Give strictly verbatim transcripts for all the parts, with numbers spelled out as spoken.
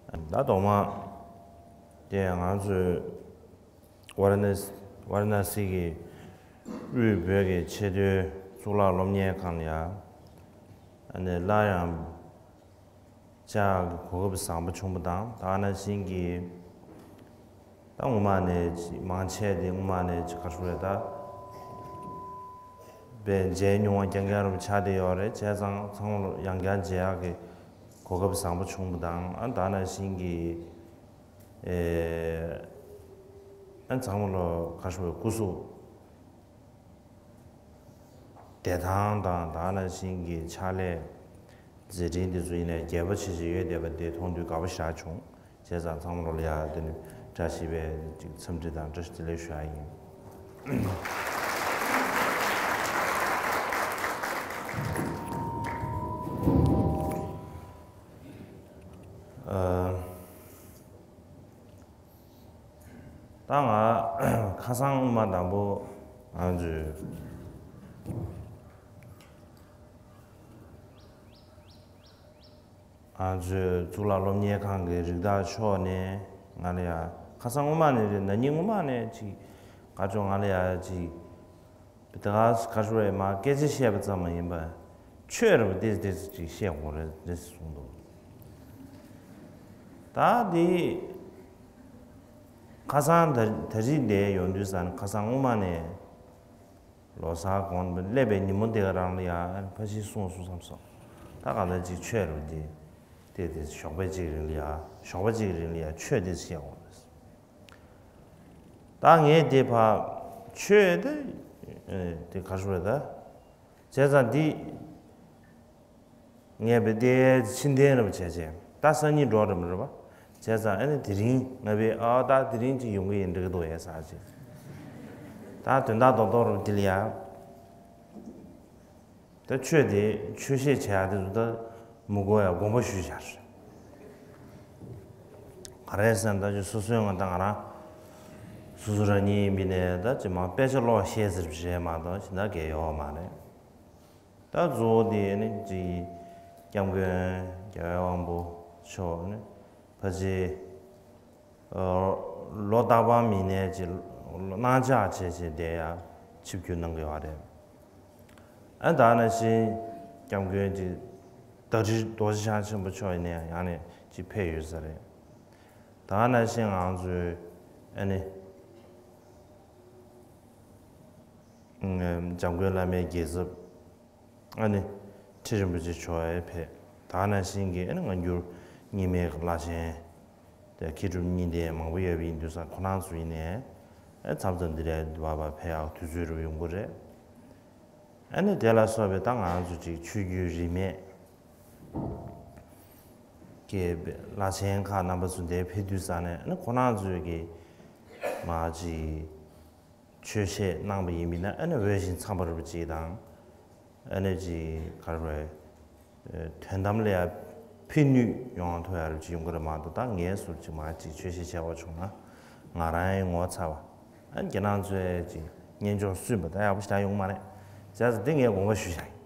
ད་ཐོག་མ་དེ་ང་ཚོས་ཝཱ་ར་ཎ་སི་ཝཱ་ར་ཎ་སི་གི་དབུས་བོད་ཀྱི་ཆེས་མཐོའི་གཙུག་ལག་སློབ་གཉེར་ཁང་ལ་ཡ་ཨ་ནི་སླར་ཡང་བཅར་གྱི་གོ་སྐབས་བཟང་པོ་བྱུང་བ་དང་། ད་ག་ནང་བཞིན་གྱི་ད་སྔོན་མ་ནས་ཅིག་མང་ཆེ་དེ་སྔོན་མ་ནས་ཅིག་ག་རེ་ཟེར་དགོས་རེད། ད་དཔེ་མཇལ་མྱོང་བ་རྐྱང་རྐྱང་རུ་ཆགས་བསྡད་ཡོད་རེད། བྱས་ཙང་ཚང་མ་ལ་ཡང་བསྐྱར་མཇལ་ཡག་གི་གོ་སྐབས་བཟང་པོ་བྱུང་བ་དང་། ཨ་ད་ག་ནང་བཞིན་གྱི་ཨེ་ཨ་ཚང་མ་ལ་ག་རེ་ཟེར་དགོས་རེད། སྐུ་གཟུགས་བདེ་ཐང་དང་། ད་ག་ནང་བཞིན་གྱི་ཕྱག་ལས་མཛད་འཕྲིན་དེ་ཚོ་ཡིན་ནའི་རྒྱས་པ་ཆེ་ཆེ་ཡོད་བསྡད་པ་དེ་མཐོང་དུས་དགའ་པོ་ཞེ་དྲག་བྱུང་། བྱས་ཙང་ཚང་མ་ལོ་ལ་ཡ་དེ་ནི་བཀྲ་ཤིས་པའི་ཅིག་འཚམས་འདྲི་དང་བཀྲ་ཤིས་བདེ་ལེགས་ཞུ་ཡ་ཡིན། ཨ། ད་ང་ཁ་སང་སྔོན་མ་དང་པོ་ང་ཚོས་ང་ཚོའི་གཙུག་ལག་སློབ་གཉེར་ཁང་གི་རིགས་བདག་མཆོག་ནས་ང་ལ་ཡ་ཁ་སང་སྔོན་མ་ནས་རེད། ན་ནིང་སྔོན་མ་ནས་ཅིག་ག་ཅོག་ང་ལ་ཡ་ཅིག་དེ་ག་ག་རེ་རེད། མ་སྐད་ཆ་བཤད་པ་ཙམ་མ་ཡིན་པ་ཆོས་རེད་པ། དེ་དེ་ཅིག་བཤད་དགོས་རེད་དེ་གསུངས་འདུག། ད་དེ་ཁ་སང་ད་ད་རིང་འདིར་ཡོང་དུས་ཙང་ནས་ཁ་སང་སྔོན་མ་ནས་ལོ་གསར་གོང་སླེབས་པའི་ཉིན་མོ་དེ་ག་རང་ལ་ཡ་ཕ་ཤི་གསུངས་སོང་བསམ་སོང་། ད་གང་ལྟར་ཅིག་ཆོས་རུ་དེ་དེ་དེ་ཞོགས་པ་གཅིག་རིང་ལ་ཡ་ཞོགས་པ་གཅིག་རིང་ལ་ཡ་ཆོས་དེ་བཤད་འོང་། ད་ངས་དེ་ཕ་ཆོས་དེ་དེ་ག་རེ་རེད། ད་བྱས་ཙང་འདི་ངས་བེ་དེ་ཕྱི་འཐེན་རེ་བྱས་བྱས་ད་སང་ཉིན་འགྲོ་རེ་མི་རེད་པ། བྱས་ཙང་ཨ་ནི་དེ་རིང་ང་བེ་ཨ་ད་དེ་རིང་ཅིག་ཡོང་གི་ཡིན་འགྲིག་གི་འདུག་ཡས་ཟེར་བྱས། ད་དོན་དག་རྡོག་རྡོག་རེ་དེ་ལ་ཡ། ད་ཆོས་དེ་ཆོས་བཤད་བྱེད་ཡག་དེ་ཚོ་ད་མི་དགོས་ཡ་དགོངས་པ་ཞུས་བཞག་རེད། ག་རེ་ཟེར་ན་ད་ཅིག་སོ་སོའི་ང་ད་ང་རང་སོ་སོ་རང་ཉིད་ཡིན་པའི་ནས་ད་ཅིག་མ་དཔེ་ཆ་ཀློག་ཤེས་ཟེར་བ་རེད་མ་གཏོགས་ཞེ་དྲག་གལ་ཡོད་མ་རེད། ད་གཙོ་བོ་དེ་ནི་ཅིག་སྐྱབས་མགོན་རྒྱལ་བའི་དབང་པོ་མཆོག་ནི་ཕལ་ཆེར་ལོ་རྟག་པར་མི་ནས་ཅིག་གནང་འཆར་བྱས་བྱས་བསྡད་ཡ་ཆིབས་བསྒྱུར་གནང་གི་ཡོད་རེད། ཨ་ད་ནང་བཞིན་སྐྱབས་མགོན་ཅིག་ད་རི་རྡོ་རྗེ་འཆང་ཆེན་པོ་མཆོག་ཡིན་ནའི་ཡང་ནས་ཅིག་ཕེབས་ཡོད་ས་རེད། ད་ནང་བཞིན་ང་ཚོའི་ཨ་ནི་འཇམ་མགོན་བླ་མའི་རྒྱལ་ཚབ་ཨ་ནི་ཁྲི་རིན་པོ་ཆེ་མཆོག་ཡང་ཕེབས། ད་ནང་བཞིན་གྱི་ཨ་ནི་སྔ་འགྱུར་རྙིང་མའི་བླ་ཆེན་དེ་མཁས་གྲུབ་གཉིས་ལྡན་མང་པོ་ཡོད་པ་ཡིན་དུས་ཙང་ཁོ་རང་ཚོ་ཡིན་ནའི་ཨ་མཚམས་མཚམས་འདི་རེད་བ་བ་ཕེབས་ཡག་དུས་ཚོད་རུ་ཡོང་གི་རེད། ཨ་ནི་དེ་ལ་སོགས་པའི་ད་ང་ཚོ་ཅིག་ཆོས་བརྒྱུད་རིས་མེད་ཀྱི་བླ་ཆེན་ཁག་རྣམ་པ་ཚོ་འདིར་ཕེབས་དུས་ཙང་ནས་ཨ་ནི་ཁོ་རང་ཚོས་ཀྱི་མ་ཅིག་ཆོས་བཤད་གནང་བ་ཡིན་པས་ན་ཨ་ནི་འོས་ཤིང་འཚམས་པ་རུ་ཅིག་དང་། ཨ་ནི་ཅིག་ག་རེ་རེད། དོན་དམ་ལ་ཡ་ཕན་ནུས་ཡོང་ཐུབ་ཡ་རུ་ཅིག་ཡོང་གི་རེད་མ་གཏོགས། ད་ངས་ཟུར་ཅིག་མ་ཅིག་ཆོས་བཤད་བྱས་པ་བྱུང་ན་ང་རང་ཡང་ངོ་ཚ་བ། ཨ་ཁྱེད་རང་ཚོས་ཅིག་སྙན་ཅོག་སུས་པ་ད་ཡག་པོ་ཞིག་ད་ཡོང་མ་རེད། བྱས་ཙང་དེ་ངས་དགོངས་པ་ཞུ་བཞག་ཡིན།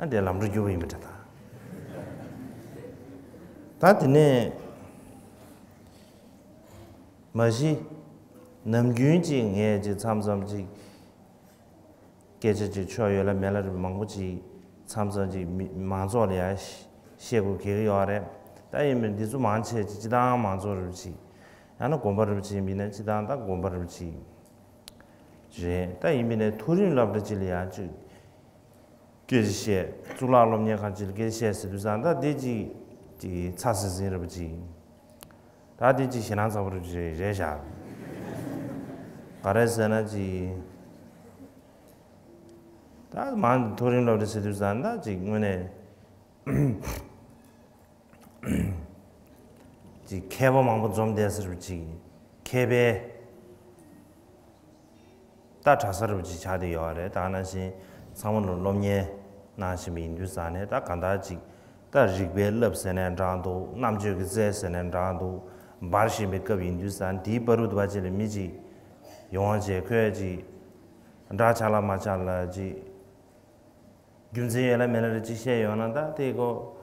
ཨ་དེ་ལམ་འགྲོ་རྒྱུ་བ་ཡིན་པ་འདྲ་ད། ད་དེ་ནས་མ་གཞི་ནམ་རྒྱུན་ཅིག་ངས་ཅིག་མཚམས་མཚམས་ཅིག་སྐད་ཆ་ཅིག་ཆོ་ཡོད་ལ་མེད་ལ་རིགས་མང་པོ་ཅིག་མཚམས་མཚམས་ཅིག་མི་མང་ཚོགས་ལ་ཡ་བཤད་དགོས་གལ་ཡོད་རེད། ད་ཡིན་མིན་འདི་ཚོ་མང་ཆེ་ཅིག་སྤྱི་བཏང་མང་ཚོགས་རིགས་ཅིག་ཡང་ན་དགོན་པ་རིགས་ཅིག་ཡིན་པ་ཡིན་ན་སྤྱི་བཏང་ད་དགོན་པ་རིགས་ཅིག་རེད། ད་ཡིན་པ་ཡིན་ན་མཐོ་རིམ་སློབ་གྲྭ་ཅིག་ལ་ཡ་ཅིག་སྐད་ཆ་བཤད། གཙུག་ལག་སློབ་གཉེར་ཁང་ཅིག་ལ་སྐད་ཆ་བཤད་ཟེར་དུས་ཙང་ད་འདི་ཅིག་ཅིག་ཚ་ཟིང་ཟིང་རེད་པ་ཅིག་ད་འདི་ཅིག་ཞེད་སྣང་ཚ་པོ་རེད་པ་ཅིག་རེད་བཞག་ག་རེ་ཟེར་ན་ཅིག་ད་མང་མཐོ་རིམ་སློབ་གྲྭ་ཟེར་དུས་ཙང་ད་ཅིག་དངོས་གནས་ཅིག་མཁས་པ་མང་པོ་འཛོམས་བསྡད་ས་རེད་པ་ཅིག་མཁས་པའི་ད་གྲྭ་ས་རུ་ཅིག་ཆགས་བསྡད་ཡོད་རེད། ད་ནང་བཞིན་ཚང་མ་ལ་སློབ་གཉེར་གནང་བཞིན་པ་ཡིན་དུས་ཙང་ནས་ད་གང་ལྟར་ཅིག་ད་རིག་པའི་རླབས་ཟེར་ནའི་འདྲ་འདུག་རྣམ་དཔྱོད་ཀྱི་རྩལ་ཟེར་ནའི་འདྲ་འདུག་འབར་བཞིན་པའི་སྐབས་ཡིན་དུས་ཙང་དེའི་བར་དུ་བ་ཅིག་ལ་མི་ཅིག་ཡོང་བ་བྱས་ཁོས་ཅིག་འདྲ་ཆགས་ལ་མ་ཆགས་ལ་ཅིག་རྒྱུ་མཚན་ཡོད་ལ་མེད་ལ་རེ་ཅིག་བཤད་ཡོང་ན་ད་དེ་ཀོ་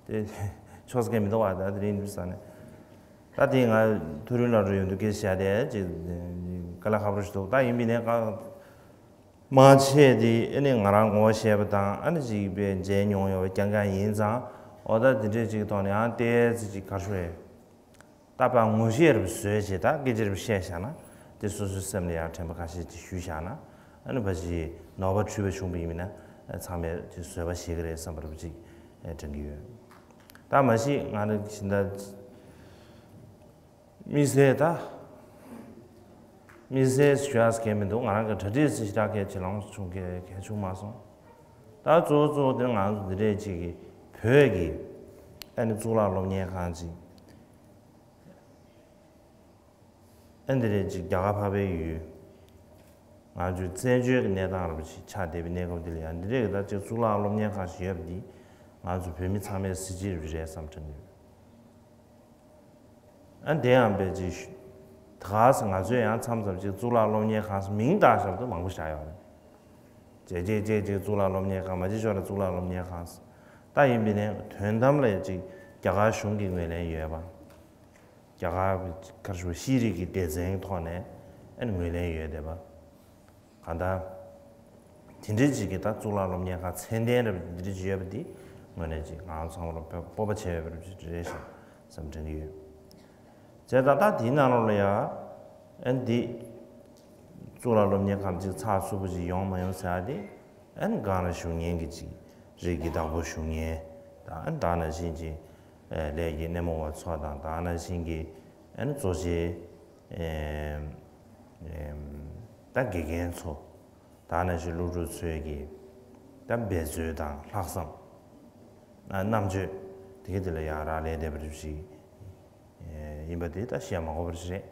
དེ་ ཆོག་ས་མཁན་མི་འདུག་བ། ད་དེ་རིང་འདུག་ས་ནས། ད་དེ་ང་ཐུ་རུ་ལ་རུ་ཡོང་དུས་སྐད་ཆ་བཤད་དེ་ཅིག་དཀའ་ལས་ཁག་པོ་ཞིག་འདུག་ད་ཡིན་པའི་ནས་ཀ་མ་བྱས་དེ་ཨ་ནི་ང་རང་ངོ་བོ་ཤེས་པ་དང་ཨ་ནི་ཅིག་པའི་མཇལ་མྱོང་ཡོད་པ་རྐྱང་རྐྱང་ཡིན་ཙང་འོ་ད་དེ་འདྲས་ཅིག་ཐོག་ནས་ཡང་ཏོག་ཙམ་ཅིག་ག་རེ་ཞུ་རེད། ད་ཕར་ངོ་ཤེས་རབ་བཟོས་བྱས་ད་སྐད་ཆ་རབ་བཤད་བཞག་ན་དེ་སོ་སོའི་སེམས་ལ་ཡང་དྲན་པ་ཁ་ཤས་ཅིག་ཞུས་བཞག་ན་ཨ་ནི་ཕ་ཅིག་ནོར་བ་འཁྲུལ་པ་བྱུང་བ་ཡིན་ན་ཚང་མས་ཅིག་བཟོད་པ་བཞེས་ཀྱི་རེད་བསམ་པ་རབ་ཅིག་དྲན་གྱི་ཡོད། ད་མ་གཞི་ང་རང་གི་ད་དམིགས་བསལ་ད་དམིགས་བསལ་ཞུ་ཡག་གང་མི་འདུག་ང་རང་གི་གྲ་སྒྲིག་ཞེ་དྲག་གལ་ཆེ་ལོང་བྱུང་གལ་གལ་བྱུང་མ་སོང་། ད་གཙོ་བོ་གཙོ་བོ་དེ་ང་ཚོ་འདི་འདྲས་ཅིག་གི་བོད་ཀྱི་ཨ་ནི་གཙུག་ལག་སློབ་གཉེར་ཁང་ཅིག་ཨ་འདི་རེད་ཅིག་རྒྱ་གར་འཕགས་པའི་ཡུལ། ང་ཚོའི་བཙན་བྱོལ་གྱི་གནས་སྟངས་རབ་ཅིག་ཆགས་བསྡད་པའི་གནས་སྐབས་འདི་ལ་ཡང་འདི་རེད་ཀྱི་ད་ཅིག་གཙུག་ལག་སློབ་གཉེར་ཁང་ཞིག་ཡོད་པ་འདི་ང་ཚོ་བོད་མི་ཚང་མའི་གཟི་བརྗིད་རེད་བསམ་དྲན་གྱི་ཡོད། ཨ་འདི་ཡང་དཔེ་ཅིག་ད་ག་ས་ང་ཚོས་ཡང་མཚམས་མཚམས་ཅིག་གཙུག་ལག་སློབ་གཉེར་ཁང་ཟེར་མིང་བཏགས་བཞག་པ་དེ་མང་པོ་བཞག་ཡོད་རེད། ཅེ་ཅེ་ཅེ་ཅེ་གཙུག་ལག་སློབ་གཉེར་ཁང་མ་ཅིག་ཞོར་ལ་གཙུག་ལག་སློབ་གཉེར་ཁང་ཟེར། ད་ཡིན་པའི་ནས་དོན་དམ་ལ་ཅིག་རྒྱ་གར་གཞུང་གི་ངོས་ལེན་ཡོད་པ། རྒྱ་གར་ག་རེ་ཞུ་ཤེས་རིག་གི་སྡེ་ཚན་ཐོག་ནས་ཨ་ནི་ངོས་ལེན་ཡོད་བསྡད་པ། གང་ལྟར། དེ་འདྲའི་ཅིག་གི་ད་གཙུག་ལག་སློབ་གཉེར་ཁང་ཚད་ལྡན་རབ་འདི་འདྲ་ཅིག་ཡོད་པ་འདི་དངོས་གནས་ཅིག་ང་ཚོ་ཚང་མ་ལ་སྤོབས་པ་བྱེད་འོས་པ་རབ་ཅིག་རེད་ཤག་བསམ་དྲན་གྱི་ཡོད། བྱས་ཙང་ད་དེའི་ནང་ལོགས་ལ་ཡང་ཨ་ནི་འདི་གཙུག་ལག་སློབ་གཉེར་ཁང་ཅིག་ཚགས་ཚུད་པོ་ཅིག་ཡོང་མ་ཡོང་ཟེར་ཡ་དེ་ཨ་ནི་སྒང་ལ་བཞུགས་མཁན་གྱི་ཅིག་རིགས་ཀྱི་བདག་པོ་བཞུགས་མཁན་དང་ཨ་ནི་ད་ནང་བཞིན་གྱི་ལས་ཀྱི་སྣེ་མོ་བ་ཚོ་དང་ད་ནང་བཞིན་གྱི་ཨ་ནི་གཙོ་ཆེ་ད་དགེ་རྒན་ཚོ་ད་ནང་བཞིན་སློབ་ཕྲུག་ཚོའི་གི་ད་འབད་རྩོལ་དང་ལྷག་བསམ་རྣམ་དཔྱོད་དེ་ག་དེ་ལ་ཡང་རག་ལས་བསྡད་པ་རེད་ཞིག་ཡིན་པ་དེ་ད་བཤད་མ་དགོས་པ་རེད།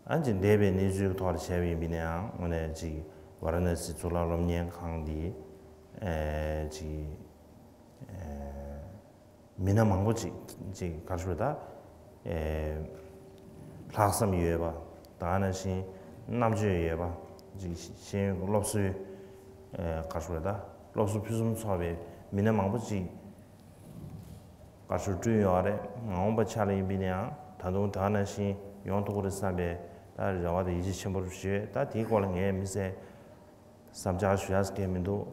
ཨ་ཅེ་འདས་པའི་གནས་ཚུལ་ཐོག་ལ་བྱས་པ་ཡིན་པ་ཡིན་ན་ཡང་དངོས་གནས་ཅིག་ཝཱ་ར་ཎ་སི་གཙུག་ལག་སློབ་གཉེར་ཁང་འདི་ཨེ་ཅིག་ཨེ་མི་སྣ་མང་པོ་ཅིག་ཅིག་ག་རེ་ཞུ་ད་ཨེ་ལྷག་བསམ་ཡོད་པ་དེ་ནང་བཞིན་རྣམ་དཔྱོད་ཡོད་པ་ཅིག་ཤེས་ཡོན་གྱི་སློབ་གསོའི་ཨེ་ག་རེ་ཞུ་ད་སློབ་གསོ་ཕུན་སུམ་ཚོགས་པའི་མི་སྣ་མང་པོ་ཅིག་བཀའ་ཤོག་བསྐྲུན་ཡོད་རེད། མ་འོངས་པ་ཆ་ལ་ཡིན་པ་ཡིན་ན་ཡང་ད་དུང་ད་ནང་བཞིན་ཡོང་ཐུབ་ཀྱི་རེད་བསམ་པའི་ད་རེ་བ་དང་ཡིད་ཆེས་ཆེན་པོ་ཞུ་ཡོད། ད་དེའི་སྐོར་ལ་ངས་དམིགས་བསལ་བསམ་འཆར་ཞུ་ཡག་གང་མི་འདུག་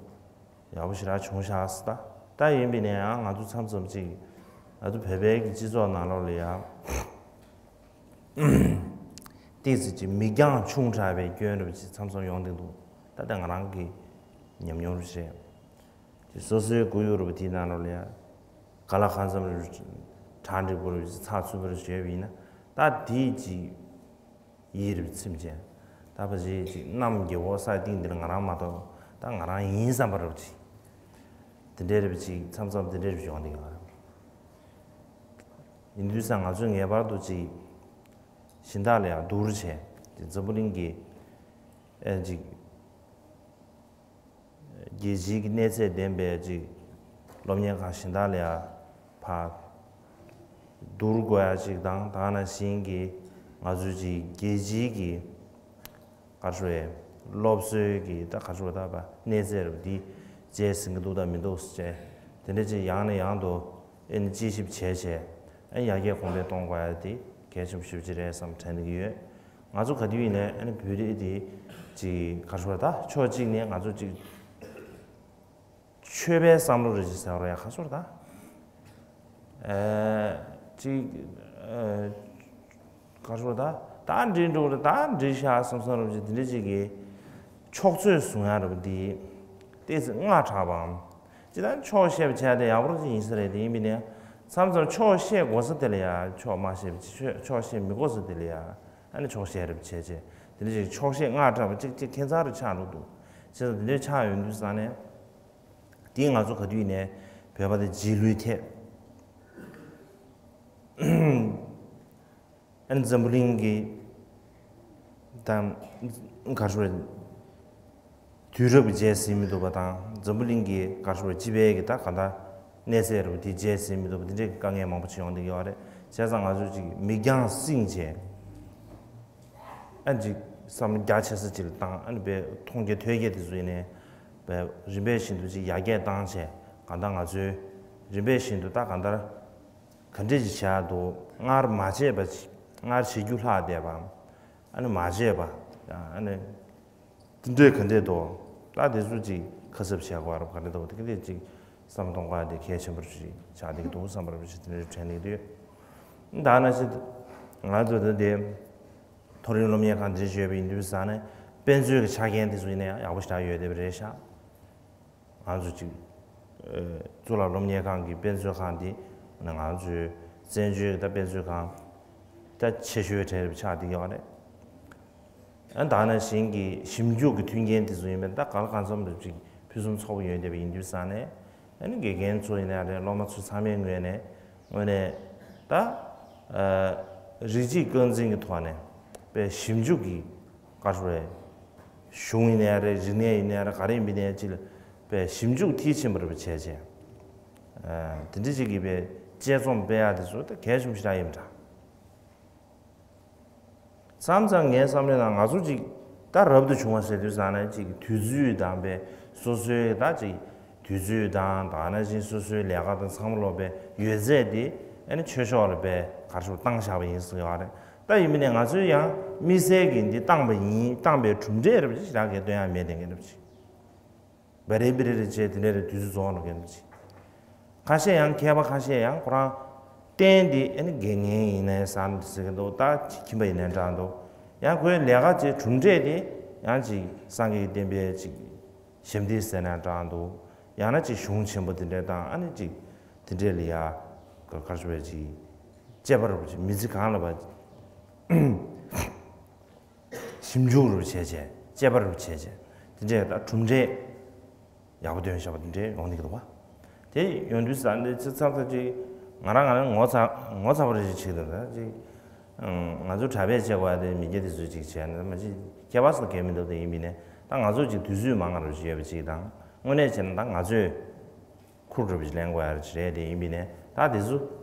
ཡག་པོ་ཞེ་དྲག་བྱུང་ཤག་ཟེར། ད་ད་ཡིན་པ་ཡིན་ན་ཡང་ང་ཚོ་མཚམས་མཚམས་ཅིག་ང་ཚོ་བོད་པའི་གི་སྤྱི་ཚོགས་ནང་ལོགས་ལ་ཡང་ཏོག་ཙམ་ཅིག་མིག་རྒྱང་ཆུང་དྲགས་པའི་སྐྱོན་རེ་བ་ཅིག་མཚམས་མཚམས་ཡོང་བསྡད་འདུག་ད་ལྟ་ང་རང་གི་ཉམས་མྱོང་རེད། དེ་སོ་སོའི་སྐུ་ཡུལ་རུ་དེའི་ནང་ལོགས་ལ་ཡ། ག་ལ་གང་འཚམ་རུ་གྲ་འགྲིག་པོ་རུ་ཚགས་ཚུད་པོ་རུ་བྱས་པ་ཡིན་ན་ད་དེའི་ཅིག་ཡིད་རུ་ཚིམ་བྱས། ད་ཕ་ཞེས་ཅིག་གནམ་རྒྱལ་པོ་ས་སྟེང་འདིར་ང་རང་མ་གཏོགས་ད་ང་རང་ཡིན་བསམ་པ་རུ་ཅིག་དེ་འདྲའི་རུ་ཅིག་མཚམས་མཚམས་དེ་འདྲའི་རུ་ཡོང་དེ་ང་རང་ཡིན་དུས་ས་ང་ཚོས་ངེས་པར་དུ་ཅིག་གཞན་དག་ལ་ཡང་བསྡུར་བྱས་ཏེ་འཛམ་བུ་གླིང་གི་ཨེ་ཅིག་རྒྱལ་སྤྱིའི་གི་གནས་ཚད་ལྡན་པའི་ཅིག་སློབ་གཉེར་ཁང་གཞན་དག་ལ་ཡང་ཕར་བསྡུར་དགོས་ཡ་ཅིག་དང་ད་ག་ནང་བཞིན་གི་ང་ཚོའི་ཅིག་རྒྱལ་སྤྱིའི་གི་ག་རེ་ཞུ་བའི་སློབ་གསོའི་གི་ད་ག་རེ་ཞུ་བ་ད་བ་གནས་ཚད་རུ་འདི་བྱས་ཟིན་གི་འདུག་ད་མི་འདུག་ཟེར་བྱས་དེ་འདྲ་ཅིག་ཡང་ནས་ཡང་དུ་ཨེ་ནི་དཔྱད་ཞིབ་བྱས་བྱས་ཨེ་ཡར་རྒྱས་གོང་འཕེལ་གཏོང་དགོས་ཡ་དེ་གལ་ཆེན་པོ་ཞེ་པོ་ཅིག་རེད་བསམ་དྲན་གི་ཡོད། ང་ཚོ་ག་དུས་ཡིན་ནའི་ཨ་ནི་བོད་རིགས་དེ་ཅིག་ག་རེ་ཞུ་བ་ད་ཕྱོགས་གཅིག་ནས་ང་ཚོ་ཅིག་ཆོས་པའི་བསམ་བློ་རེ་ཅིག་ཟེར་བ་རེད་ཡ་ག་ཚོད་ད། ཨེ་ཅིག་ཨེ་ག་རེ་ཞུ་བ་ད་ད་འགྲིག་འགྲོ་རེད་ད་འགྲིག་ཤག་བསམ་བསམ་རུ་ཅིག་དེ་འདྲ་ཅིག་གི་ཕྱོགས་ཚོད་བཟུང་ཡ་རུ་དེ་ཏོག་ཙམ་སྔ་དྲགས་པའམ། ཅི་ད་ཕྱོགས་བཤད་པ་བྱས་ཏེ་ཡག་པོ་ཅིག་ཡིན་ས་རེད་དེ་ཡིན་པ་ནས་མཚམས་མཚམས་ཕྱོགས་བཤད་དགོས་ས་དེ་ལ་ཡ་ཕྱོགས་མ་བཤད་པ་ཅིག་ཕྱོགས་བཤད་མི་དགོས་ས་དེ་ལ་ཡ། ཨ་ནི་ཆོག་ཤེས་རབ་བྱས་བྱས་དེ་འདྲ་ཞིག་ཆོག་ཤེས་སྔ་དྲགས་པ་གཅིག་གཅིག་ཁྱད་མཚར་རུ་ཆགས་འགྲོ་འདུག་བྱས་ཙང་དེ་འདྲ་ཆགས་ཡོང་དུས་ཙང་ནས་དེ་ང་ཚོ་ག་དུས་ནས་བོད་པ་དེ་རྗེས་ལུས་ཐེབས། ཨ་ནི་འཛམ་བུ་གླིང་གི་དང་གར་ཞུ་བའི་དུས་རབས་ཀྱི་རྗེས་ཟིན་མི་འདུག་པ་དང་འཛམ་བུ་གླིང་གི་གར་ཞུ་བའི་སྤྱི་པའི་གི་ད་ག་ད་གནས་ཚད་རུ་དེ་རྗེས་ཟིན་མི་འདུག་པ་དེ་འདྲའི་དཀའ་ངལ་མང་པོ་ཅིག་ཡོང་བསྡད་ཡོད་རེད། བྱས་ཙང་ང་ཚོས་ཅིག་མིག་རྒྱང་བསྲིངས་བྱས་ཨ་ཅིག་བསམ་བློ་རྒྱ་ཆེ་ས་ཅིག་ལ་བཏང་ཨ་ནི་བའི་མཐོང་རྒྱ་ཐོས་རྒྱ་དེ་ཚོ་ཡིན་ནའི་བའི་རིམ་པས་བཞིན་དུ་ཅིག་ཡར་རྒྱས་བཏང་བྱས་གང་ལྟར་ང་ཚོའི་རིམ་པས་བཞིན་དུ་ད་གང་ལྟར་ ག་འདྲས་ཅིག་བྱས་འདུག་སྔར་མ་བྱས་པ་ཅིག་སྔར་བྱེད་རྒྱུ་ལྷག་བསྡད་པའམ། ཨ་ནི་མ་བྱས་པ། ཨ་ནི། དེ་འདྲས་ག་འདྲས་འདུག་ད་དེ་ཚོ་ཅིག་ཁ་གསབ་བྱེད་དགོས་རབས་ག་འདྲས་འདུག་དེ་ག་དེ་ཅིག་བསམ་གཏོང་དཀའ་དེ་གལ་ཆེན་པོ་ཞིག་ཆགས་བསྡད་ཀྱི་འདུག་བསམ་པ་རབ་ཞིག་དེ་འདྲས་དྲན་གྱི་འདུག་ད་ནང་བཞིན་ང་ཚོ་ད་དེ་མཐོ་རིམ་སློབ་གཉེར་ཁང་འདིར་བརྗོད་པ་ཡིན་དུས་ཙང་ནས་དཔེ་མཛོད་ཀྱི་ཆ་རྐྱེན་དེ་ཚོ་ཡིན་ན་ཡང་ཡག་པོ་ཞེ་དྲག་ཡོད་བསྡད་པ་རེད་ཤག་ང་ཚོ་ཅིག་གཙུག་ལག་སློབ་གཉེར་ཁང་གི་དཔེ་མཛོད་ཁང་འདི་ང་ཚོའི་བཙན་བྱོལ་གྱི་ད་དཔེ་མཛོད་ཁང་ད་ཆེ་ཤོས་གྲས་རེད་ཆགས་བསྡད་ཡོད་རེད། ཨ་ད་ནང་བཞིན་གྱི་ཞིབ་འཇུག་གི་མཐུན་རྐྱེན་དེ་ཚོ་ཡིན་པས་ད་གང་ལ་གང་འཚམ་རེ་ཅིག་ཕུན་སུམ་ཚོགས་པོ་ཡོད་བསྡད་པ་ཡིན་དུས་ཙང་ནས་ཨ་ནི་དགེ་རྒན་ཚོ་ཡིན་ན་རེད། སློབ་མ་ཚོ་ཚང་མའི་ངོས་ནས་ངོས་ནས་ད་ཨ་རིགས་གཅིག་རྐང་འཛིན་གྱི་ཐོག་ནས་དཔེ་ཞིབ་འཇུག་གི་བཀའ་འཁྲོལ་བའི་གཞུང་ཡིན་ནའི་རེད། རིག་གནས་ཡིན་ནའི་རེད། ག་རེ་ཡིན་པ་ཡིན་ནའི་ཅིག་ལ་དཔེ་ཞིབ་འཇུག་མཐིལ་ཕྱིན་པ་རེ་བྱས་བྱས་ཨ་དེ་འདྲ་ཅིག་གི་དཔེ་དཔྱད་རྩོམ་སྤེལ་ཡག་དེ་ཚོ་ད་གལ་ཆེན་པོ་ཞེ་དྲག་ཡིན་པ་འདྲ། མཚམས་མཚམས་ངའི་བསམ་བློའི་ནང་ང་ཚོ་ཅིག་ད་རབ་ཏུ་བྱུང་བ་ཟེར་དུས་ཙང་ནས་ཅིག་དུས་ཚོད་དང་དཔེ་སོ་སོའི་ད་ཅིག་དུས་ཚོད་དང་ད་ནང་བཞིན་སོ་སོའི་ལས་ཀ་དང་ཚང་མ་ལོག་པའི་ཡོད་ཚད་དེ་ཨ་ནི་ཆོས་ཕྱོགས་ལ་དཔེ་གར་ཞུ་བཏང་བཞག་པ་ཡིན་ཟེར་ཡོད་རེད། ད་ཡིན་མིན་ནས་ང་ཚོའི་ཡང་དམིགས་བསལ་གྱི་འདི་བཏང་པ་ཡིན། བཏང་པའི་གྲུབ་འབྲས་རབ་ཅིག་ཞེ་དྲག་གི་སྟོན་ཡག་མེད་དེ་ངེས་རབ་ཅིག་བ་རེ་བི་རེ་རེ་བྱས་དེ་འདྲ་རེ་དུས་ཚོད་རྫོགས་ལ་གན་ཅི། ཁ་ཤས་ཡང་མཁས་པ་ཁ་ཤས་ཡང་ཁོ་རང་བསྟན་དེ་ཨ་ནི་དགེ་བསྙེན་ཡིན་ནའི་བསམ་ཟེར་གི་འདུག་ད་ཁྱིམ་པ་ཡིན་ནའི་འདྲ་འདུག་ཡང་ཁོའི་ལས་ཀ་བྱེད་གྲུབ་འབྲས་དེ་ཡང་ཅིག་སངས་རྒྱས་ཀྱི་བསྟན་པའི་ཅིག་ཞབས་འདེགས་ཟེར་ནའི་འདྲ་འདུག་ཡང་ན་ཅིག་གཞུང་ཆེན་པོ་དེ་འདྲ་དང་ཨ་ནི་ཅིག་དེ་འདྲས་ལ་ཡ་ག་གར་ཞུ་བའི་ཅིག་དཔྱད་པ་རུ་ཅིག་མི་ཚེ་གང་ལ་བ། ཞིབ་འཇུག་རུ་བྱས་བྱས་དཔྱད་པ་རུ་བྱས་བྱས་དེ་འདྲས་ད་གྲུབ་འབྲས་ཡག་པོ་སྟོན་བཞག་པ་དེ་འདྲས་ཡོང་གི་འདུག་བ། དེ་ཡོང་དུས་ས་འདི་ཚེ་ཚབ་ཚབ་ཅིག་ང་རང་ང་རང་ངོ་ཚ་ངོ་ཚ་བ་རེ་ཞིག་བྱེད་འདུག་ད་ཅིག་ང་ཚོ་གྲྭ་པས་བྱེད་དགོས་ཡ་དེ་མི་སྐྱ་དེ་ཚོས་ཅིག་བྱས་ན་མ་ཅིག་ཁྱད་པར་སུ་གལ་མི་འདུག་དེ་ཡིན་པས་ནས་ད་ང་ཚོ་ཅིག་དུས་ཚོད་མང་ང་རུ་ཞིག་ཡོད་པ་ཅིག་དང་དངོས་གནས་བྱས་ན་ད་ང་ཚོས། ཁུར་འགྲོ་བའི་ལེན་དགོས་ཡ་རེད་དེ་ཡིན་པས་ནས་ད་དེ་ཚོ་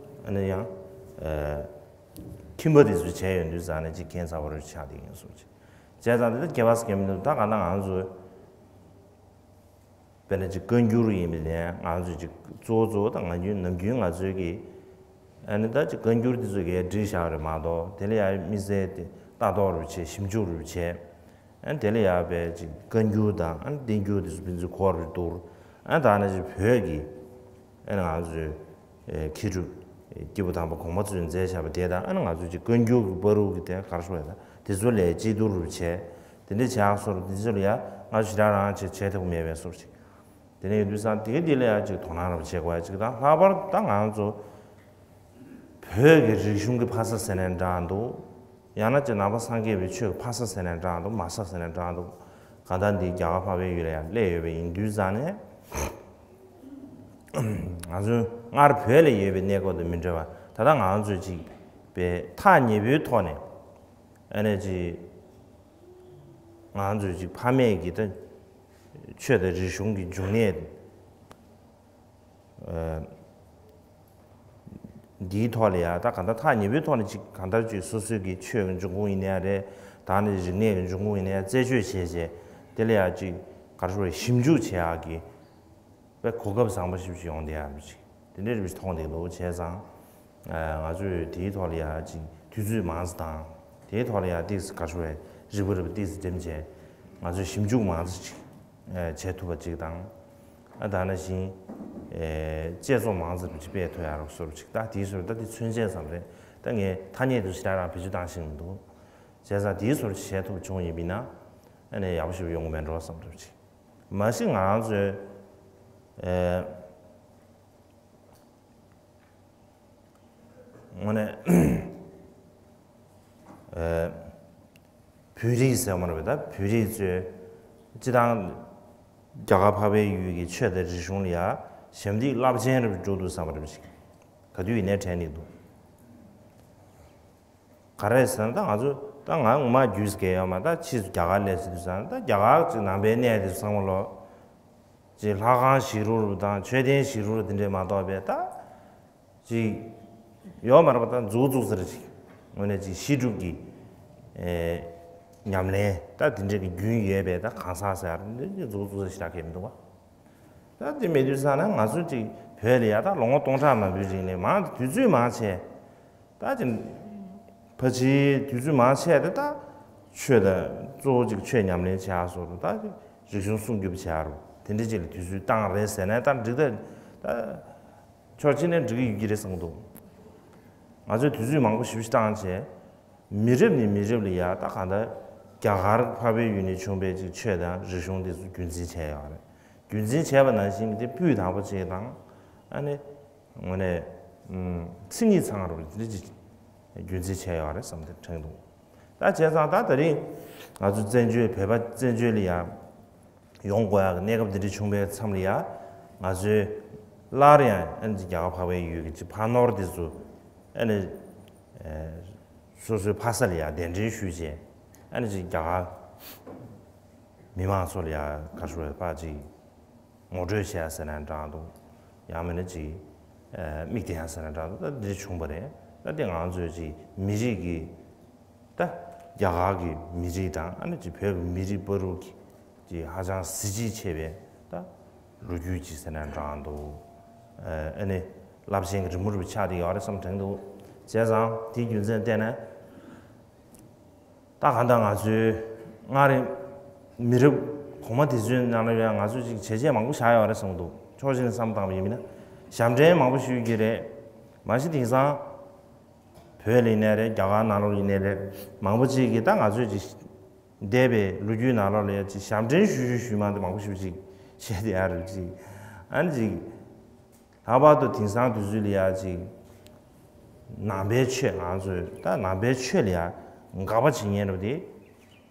ཨ་ནི་ཡང་ཁྱིམ་པ་དེ་ཚོ་བྱས་ཡོང་དུས་ཙང་ནས་ཅིག་ཁྱད་མཚར་བ་རུ་ཆགས་བསྡད་ཡིན་གསུངས་ཅིག་བྱས་ཙང་དེ་ད་ཁྱད་པར་སུ་གལ་མི་འདུག་ད་ག་ད་ང་ཚོ་དཔེར་ན་ཅིག་བཀའ་འགྱུར་ཡིན་པས་ནས་ང་ཚོ་ཅིག་གཙོ་བོ་གཙོ་བོ་ད་ང་རྒྱུན་ནམ་རྒྱུན་ང་ཚོའི་གི་ཨ་ནི་ད་ཅིག་བཀའ་འགྱུར་དེ་ཚོ་གས་བྲིས་བཞག་རེད་མ་གཏོགས་དེ་ལ་ཡང་དམིགས་བསལ་དེ་ལྟ་རྟོག་རུ་བྱས་ཞིབ་འཇུག་རུ་བྱས། ཨ་ནི་དེ་ལ་ཡང་བས་ཅིག་བཀའ་འགྱུར་དང་ཨ་ནི་བསྟན་འགྱུར་དེ་ཚོ་ཕན་ཚུན་གོ་རུ་བསྡུར། ཨ་ནི་ད་ནི་ཅིག་བོད་ཀྱི་ཨ་ནི་ང་ཚོའི་མཁས་གྲུབ་སྐྱེས་བུ་དམ་པ་གོང་མ་ཚོས་མཛད་བཞག་པ་དེ་དང་ཨ་ནི་ང་ཚོའི་ཅིག་བཀའ་འགྱུར་གྱི་བར་དུ་གི་དེ་གར་སོང་ཡ་ད་དེ་ཚོ་ལས་གཅིག་བསྡུར་རུ་བྱས། དེ་འདྲ་བྱས་སོར་དེ་ཚོ་ལ་ཡང་ང་ཚོ་ཞེ་དྲག་རང་བྱས་བྱས་ཐུབ་མེད་པའི་སོར་ཅིག་དེ་ནས་ཡོད་དུས་ཙང་དེ་ག་དེ་ལ་ཡང་ཅིག་དོ་སྣང་རུ་བྱེད་དགོས་ཡ་ཅིག་དང་ལྷག་པར་ད་ང་ཚོ། བོད་ཀྱི་རིག་གཞུང་གི་ཕ་ས་ཟེར་ནའི་འདྲ་འདུག་ཡང་ན་ཅིག་ནང་པ་སངས་རྒྱས་པའི་ཆོས་ཀྱི་ཕ་ས་ཟེར་ནའི་འདྲ་འདུག་མ་ས་ཟེར་ནའི་འདྲ་འདུག་གང་ལྟར་འདི་རྒྱ་གར་འཕགས་པའི་ཡུལ་ལ་ཡང་སླེབས་ཡོད་པ་ཡིན་དུས་ཙང་ནས། ང་ཚོའི་སྔར་བོད་ལ་ཡོད་པའི་གནས་སྐབས་དང་མི་འདྲ་བ་ད་ལྟ་ང་ཚོས་ཅིག་པའི་ཐག་ཉེ་པོའི་ཐོག་ནས་ཨ་ནི་ཅིག་ང་ཚོས་ཅིག་ཕ་མེས་ཀྱི་ད་ཆོས་དང་རིག་གཞུང་གི་འབྱུང་གནས། འདིའི་ཐོག་ལ་ཡང་ད་གང་ལྟར་ཐག་ཉེ་པོའི་ཐོག་ནས་ཅིག་གང་ལྟར་ཅིག་སོ་སོའི་གི་ཆོས་ཀྱི་འབྱུང་ཁུངས་ཡིན་ནའི་རེད། ད་ནི་རིག་གནས་ཀྱི་འབྱུང་ཁུངས་ཡིན་ནའི་རྩད་གཅོད་བྱས་བྱས་དེ་ལ་ཡང་ཅིག་ག་རེ་ཞུ་དགོས་རེད། ཞིབ་འཇུག་བྱེད་ཡག་གི་དཔེ་གོ་སྐབས་བཟང་པོ་ཞིག་ཡོང་བསྡད་ཡག་ཅིག་དེ་འདྲའི་རིགས་མཐོང་བསྡད་འདུག་བྱས་ཙང་ང་ཚོས་དེའི་ཐོག་ལ་ཡང་ཅིག་དུས་ཚོད་མང་ཙམ་དང་དེའི་ཐོག་ལ་ཡང་ཏིག་ཙམ་ག་རེ་ཞུ་དགོས་རེད། རིག་པ་རིག་པ་ཏིག་ཙམ་འགྲེམས་བྱས་ང་ཚོས་ཞིབ་འཇུག་མང་ཙམ་ཅིག་བྱེད་ཐུབ་པ་ཅིག་དང་། ཨ་ད་ནང་བཞིན་དཔྱད་རྩོམ་མང་ཙམ་ཅིག་སྤེལ་ཐུབ་ཡག་རོགས་སོར་ཅིག་ད་དེའི་སོར་ད་དེ་མཚོན་བྱེད་ཙམ་རེད། ད་ངས་ཐ་སྙད་དུ་ཞེ་དྲག་རང་བེད་སྤྱོད་བཏང་ཤེས་མི་འདུག་བྱས་ཙང་དེའི་སོར་ཅིག་བྱེད་ཐུབ་བྱུང་ཡིན་པ་ཡིན་ན་ཨ་ནི་ཡག་པོ་ཞིག་ཡོང་གི་མེད་འགྲོ་བསམ་འདྲ་ཅིག་མ་གཞི་ང་རང་ཚོའི་ཨེ། དངོས་གནས། ཨེ། བོད་རིགས་ཟེར་བ་མ་རེད་པས། ད་བོད་རིགས་ཚོས་སྤྱི་བཏང་རྒྱ་གར་འཕགས་པའི་ཡུལ་གྱི་ཆོས་དང་རིག་གཞུང་ལ་ཡ་ཞབས་འདེགས་རླབས་ཆེན་རེ་འགྲོ་འདུག་བསམ་པ་རེད་ཅིག་ག་དུས་ཡིན་ནའི་དྲན་གྱི་འདུག་ག་རེ་ཟེར་ན་ད་ང་ཚོ་ད་ང་ངོ་མ་རྒྱུས་སྐལ་ཡོད་མ་ད་ཕྱིས་སུ་རྒྱ་གར་སླེབས་ཟེར་དུས་ཙང་ད་རྒྱ་གར་ཅིག་ནང་པའི་གནས་དེ་ཚོ་ཚང་མ་ལོ། ཅིག་ལྷ་ཁང་བཞེངས་རོགས་རུ་དང་མཆོད་རྟེན་བཞེངས་རོགས་རུ་དེ་འདྲས་མ་གཏོགས་པས་ད། ཅིག་ཡོད་མ་རེད་པ། ད་མཛུག་མཛུག་ཟེར་ཅིག་དངོས་གནས་ཅིག་ཤེས་སྒྲུབ་ཀྱི་ཨེ་ཉམས་ལེན་ད་དེ་འདྲས་ཀྱི་རྒྱུན་ཡོད་པས་ད་གང་ཟག་ཟེར་ཡ་འདི་མཛུག་མཛུག་ཟེར་ཞེ་དྲག་གས་མི་འདུག་བ། ད་དེ་མེད་དུས་ཙང་ན་ང་ཚོ་ཅིག་ བོད་ལ་ཡ་ད་ལོ་ངོ་སྟོང་ཕྲག་མང་པོའི་རིང་ནས་མང་དུས་ཚོད་མང་ཆེ། ད་ཅི། ཕལ་ཆེར་དུས་ཚོད་མང་ཆེ་དེ་ད་ཆོས་དང་གཙོ་བོ་གཅིག་ཆོས་ཉམས་ལེན་བྱེད་ཡག་སོགས་ད་རིག་གཞུང་སྲུང་སྐྱོབ་བྱེད་ཡག་རུ་དེ་འདྲ་ཅིག་ལ་དུས་ཚོད་བཏང་རེད་ཟེར་ན་ད་འགྲིག་ད་ད་ཕྱོགས་གཅིག་ནས་འགྲིག་གི་ཡོད་ཀྱི་རེད་བསམ་གྱི་འདུག་ང་ཚོས་དུས་ཚོད་མང་པོ་ཞེ་པོ་ཞིག་བཏང་བྱས། མི་རབས་ནས་མི་རབས་ལ་ཡ་ད་གང་ལྟར་རྒྱ་གར་འཕགས་པའི་ཡུལ་ནས་བྱུང་བའི་ཅིག་ཆོས་དང་རིག་གཞུང་དེ་ཚོ་རྒྱུན་འཛིན་བྱས་ཡོད་རེད། རྒྱུན་འཛིན་བྱས་པ་ནང་བཞིན་དེ་སྤུས་དག་པོ་ཅིག་དང་ཨ་ནི། དངོས་གནས། ཨུམ། མཚན་ཉིད་ཚང་རུ་འདི་ཅིག་རྒྱུན་འཛིན་བྱས་ཡོད་རེད་བསམ་དེ་དྲན་འདུག་ད་བྱས་ཙང་ད་དེ་རིང་ང་ཚོ་བཙན་བྱོལ་བོད་པ་བཙན་བྱོལ་ལ་ཡ་ཡོང་དགོས་ཡག་གི་གནས་སྐབས་འདི་འདྲ་བྱུང་བའི་མཚམས་ལ་ཡ་ང་ཚོས་སླར་ཡང་ཨ་ནི་རྒྱ་གར་འཕགས་པའི་ཡུལ་གྱི་ཕ་ནོར་འདི་ཚོ་ཨ་ནི་སོ་སོའི་ཕ་ས་ལ་ཡ་གདན་འདྲེན་ཞུས་བྱས་ཨ་ནི་ཅིག་རྒྱ་གར་མི་མང་ཚོ་ལ་ཡ་ག་རེ་ཞུ་དགོས་རེད་ཅིག་ངོ་སྤྲོད་བྱས་ཟེར་ན་འདྲ་འདུག་ཡང་མིན་ན་ཅིག་ཨ་མིག་སྟོན་ཡ་ཟེར་ན་འདྲ་འདུག་ད་འདི་འདྲ་བྱུང་བ་རེད། ད་འདི་ང་ཚོའི་ཅིག་མི་རིགས་ཀྱི་ད་རྒྱ་གར་གྱི་མི་རིགས་དང་ཨ་ནི་ཅིག་བོད་ཀྱི་མི་རིགས་བར་དུ་གི་ཅིག་ཧ་ཅང་གཟི་བརྗིད་ཆེ་བའི་ད་ལོ་རྒྱུས་ཅིག་ཟེར་ན་འདྲ་འདུག་ཨ་ནི་རླབས་ཆེན་གྱི་རི་མོ་རུ་ཆགས་བསྡད་ཡོད་རེད་བསམ་དྲན་འདུག་བྱས་ཙང་དེའི་རྒྱུ་མཚན་བལྟས་ན། ད་གང་ལྟར་ང་ཚོའི་སྔར་མི་རབས་གོང་མ་དེ་ཚོའི་ནང་ལ་ཡང་ང་ཚོས་ཅིག་བྱས་རྗེས་མང་པོ་བཞག་ཡོད་རེད་བསམ་གྱི་འདུག་ཕྱོགས་གཅིག་ནས་བསམ་བཏང་བ་ཡིན་ན་ཞབས་འདྲེན་མང་པོ་ཞུ་གི་རེད། མ་གཞི་དེང་སང་བོད་ལ་ཡིན་ནའི་རེད། རྒྱ་གར་ནང་ལོགས་ཡིན་ནའི་རེད། མང་པོ་ཅིག་གིས་ད་ང་ཚོས་ཅིག་འདས་པའི་ལོ་རྒྱུས་ནང་ལོགས་ལ་ཡང་ཅིག་ཞབས་འདྲེན་ཞུ་ཞུ་ཞུ་མ་འདི་མང་པོ་ཞིག་ཅིག་བྱས་བསྡད་ཡོད་རེད། ཅིག་ཨ་ནི་ཅིག་ལྷག་པར་དུ་དེང་སང་དུས་ཚོད་ལ་ཡ་ཅིག་ནང་པའི་ཆོས་ང་ཚོས་ད་ནང་པའི་ཆོས་ལ་ཡ་དགག་པ་བྱེད་མཁན་རུ་དེ་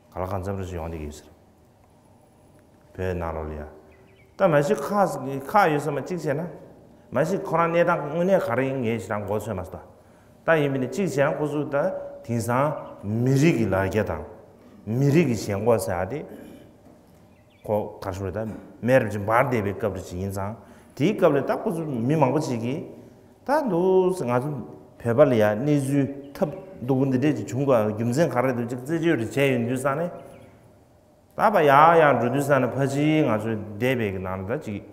ག་ལ་གང་འཚམ་རུ་ཞིག་ཡོང་བསྡད་ཀྱི་ཡོད་ཟེར། བོད་ནང་ལོགས་ལ་ཡ་ད་མ་གཞི་ཁག་ཁག་ཡོད་ས་མ་གཅིག་བྱས་ན་མ་གཞི་ཁོ་རང་གནས་སྟངས་དངོས་གནས་ག་རེ་ཡིན་ངས་ཞེ་དྲག་མགོ་ཚོད་མ་སོང་། ད་ཡིན་པ་ནི་གཅིག་བྱས་ན་ཁོ་ཚོ་ད་དེང་སང་མི་རིགས་ཀྱི་ལ་རྒྱ་དང་མི་རིགས་ཀྱི་ཞེན་ཁོག་ཟེར་ཡ་དེ། ཁོ་ག་རེ་ཞུ་རེད། ད་མེ་རབ་ཅིག་འབར་བསྡད་པའི་སྐབས་རེ་ཅིག་ཡིན་ཙང་དེའི་སྐབས་ལ་ད་ཁོ་ཚོ་མི་མང་པོ་ཅིག་གིས་ད་འདུག་ང་ཚོ་བོད་པ་ལ་ཡ་གནས་ཚུལ་ཐབས་སྡུག་པོ་འདི་འདྲས་ཅིག་བྱུང་དགོས་རྒྱུ་མཚན་ག་རེ་འདུག་ཅིག་རྩད་གཅོད་རེ་བྱས་ཡོང་དུས་ཙང་ནས་ད་ཕར་ཡར་ཡར་འགྲོ་དུས་ཙང་ནས་ཕལ་ཆེར་ང་ཚོའི་འདས་པའི་གི་ནང་ལ་ད་ཅིག་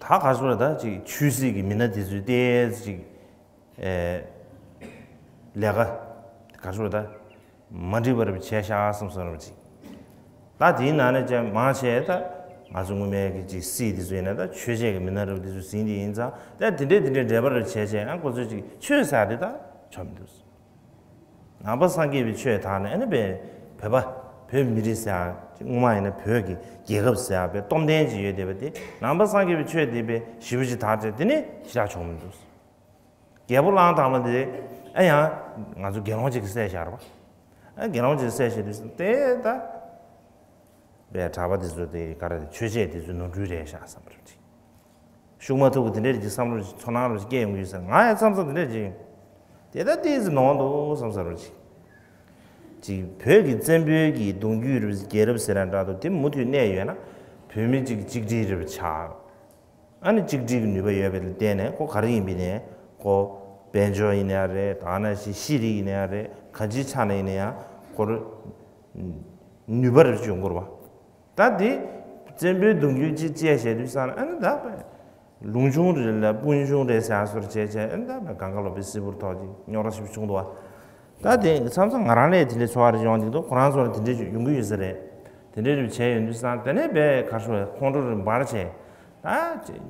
ད་ག་རེ་ཟེར་ད་ཅིག་ཆོས་སྲིད་ཀྱི་མི་སྣ་དེ་ཚོའི་ཏོག་ཙམ་ཅིག་ཨེ་ལས་ཀ་ག་རེ་ཟེར་ད་མ་འགྲིག་པ་རེ་བྱས་ཤག་བསམ་བསམ་རེ་ཅིག་ད་དེའི་ནང་ནས་ཅང་མང་ཆེ་ད་ང་ཚོ་སྔོན་མའི་གི་ཅིག་སྲིད་དེ་ཚོ་ཡིན་ན་ད་ཆོས་བྱེད་ཀྱི་མི་སྣ་རེ་དེ་ཚོ་ཟིན་དེ་ཡིན་ཙང་ད་དེ་འདྲས་དེ་འདྲས་འབྲེལ་བ་རེ་བྱས་བྱས་ཨ་ཁོ་ཚོས་ཅིག་ཆོས་ཟེར་དེ་ད་ཆོ་མི་འདུག་ནང་པ་སངས་རྒྱས་པའི་ཆོས་དག་ནི་ཨ་ནི་བས་བོད་པ་བོད་མི་རིགས་ཟེར་ཡ་སྔོན་མ་ཡིན་ན་བོད་ཀྱི་རྒྱལ་ཁབ་ཟེར་ཡ་བས་སྟོབས་ལྡན་ཅིག་ཡོད་བསྡད་པ་དེ་ནང་པ་སངས་རྒྱས་པའི་ཆོས་དེ་བས་ཞེ་པོ་ཅིག་དར་བྱས་དེ་ནི་ཞེ་དྲག་བྱུང་མི་འདུག་རྒྱལ་པོ་གླང་དར་མ་དེ་ཨ་ཡང་ང་ཚོ་དགེ་སློང་ཅིག་གིས་བསད་བཞག་རེད་པ། ཨ་དགེ་སློང་ཅིག་གིས་བསད་བཞག་དུས་དེ་ད། པའི་གྲྭ་པ་དེ་ཚོ་དེ་ག་རེ་ཆོས་བྱེད་དེ་ཚོ་ནོར་འཁྲུལ་རེད་ཤག་བསམ་པ་རེད། ཤུགས་མ་ཐུག་གི་དེ་འདྲས་ཀྱི་བསམ་བློ་ཞིག་ཚོར་སྣང་རུ་ཞིག་སྐྱེ་ཡོང་གི་ཡོད་ཟེར། ང་ཡང་མཚམས་མཚམས་དེ་འདྲས་ཀྱི་དེ་ལྟ་ཏིས་ནོར་འདུག་བསམ་ས་རུ་ཞིག་ཅིག་བོད་ཀྱི་བཙན་པོའི་གི་གདུང་རྒྱུད་རུ་རྒྱལ་རབས་ཟེར་ན་འདྲ་འདུག་དེ་མུ་མཐུད་གནས་ཡོད་ན་བོད་མི་ཅིག་གཅིག་སྒྲིལ་རུ་ཆགས། ཨ་ནི་གཅིག་སྒྲིལ་གྱི་ནུས་པ་ཡོད་པའི་ལ་བརྟེན་ནས་ཁོ་ག་རེ་ཡིན་པ་ཡིན་ནའི་ཁོ་དཔལ་འབྱོར་ཡིན་ནའི་རེད། ད་ནང་བཞིན་ཤེས་རིག་ཡིན་ནའི་རེད། གང་ཅིའི་ཆ་ནས་ཡིན་ན་ཡང་ཁོར་ནུས་པ་རེ་ཡོང་གི་རེད་པ། ད་དེ་བཙན་པོའི་གདུང་རྒྱུད་ཅིག་བཅད་བྱས་དུས་ཙང་ཨ་ནི་ད་ལུང་ཆུང་རེད་ལ་སྤུན་ཆུང་རེད་ཟེར་ཡ་སོར་བྱས་བྱས་ཨ་ནི་ད་གང་ག་ལོ་པའི་སིལ་བུར་ཐོག་ཅིག་རྙོག་དྲ་ཞིག་བྱུང་འདུག་བ། ད་དེ་མཚམས་མཚམས་ང་རང་ལ་དེ་འདྲའི་ཚོར་བ་རེ་ཡོང་གི་འདུག་ཁོ་རང་ཚོ་ལ་དེ་འདྲའི་ཡོང་གི་ཡོད་ས་རེད། དེ་འདྲའི་རེ་བྱས་ཡོང་དུས་ཙང་དེ་ནས་བས་གར་སོང་བས་ཁོང་ཁྲོ་རེ་འབར་བྱས་ད་ཅིག་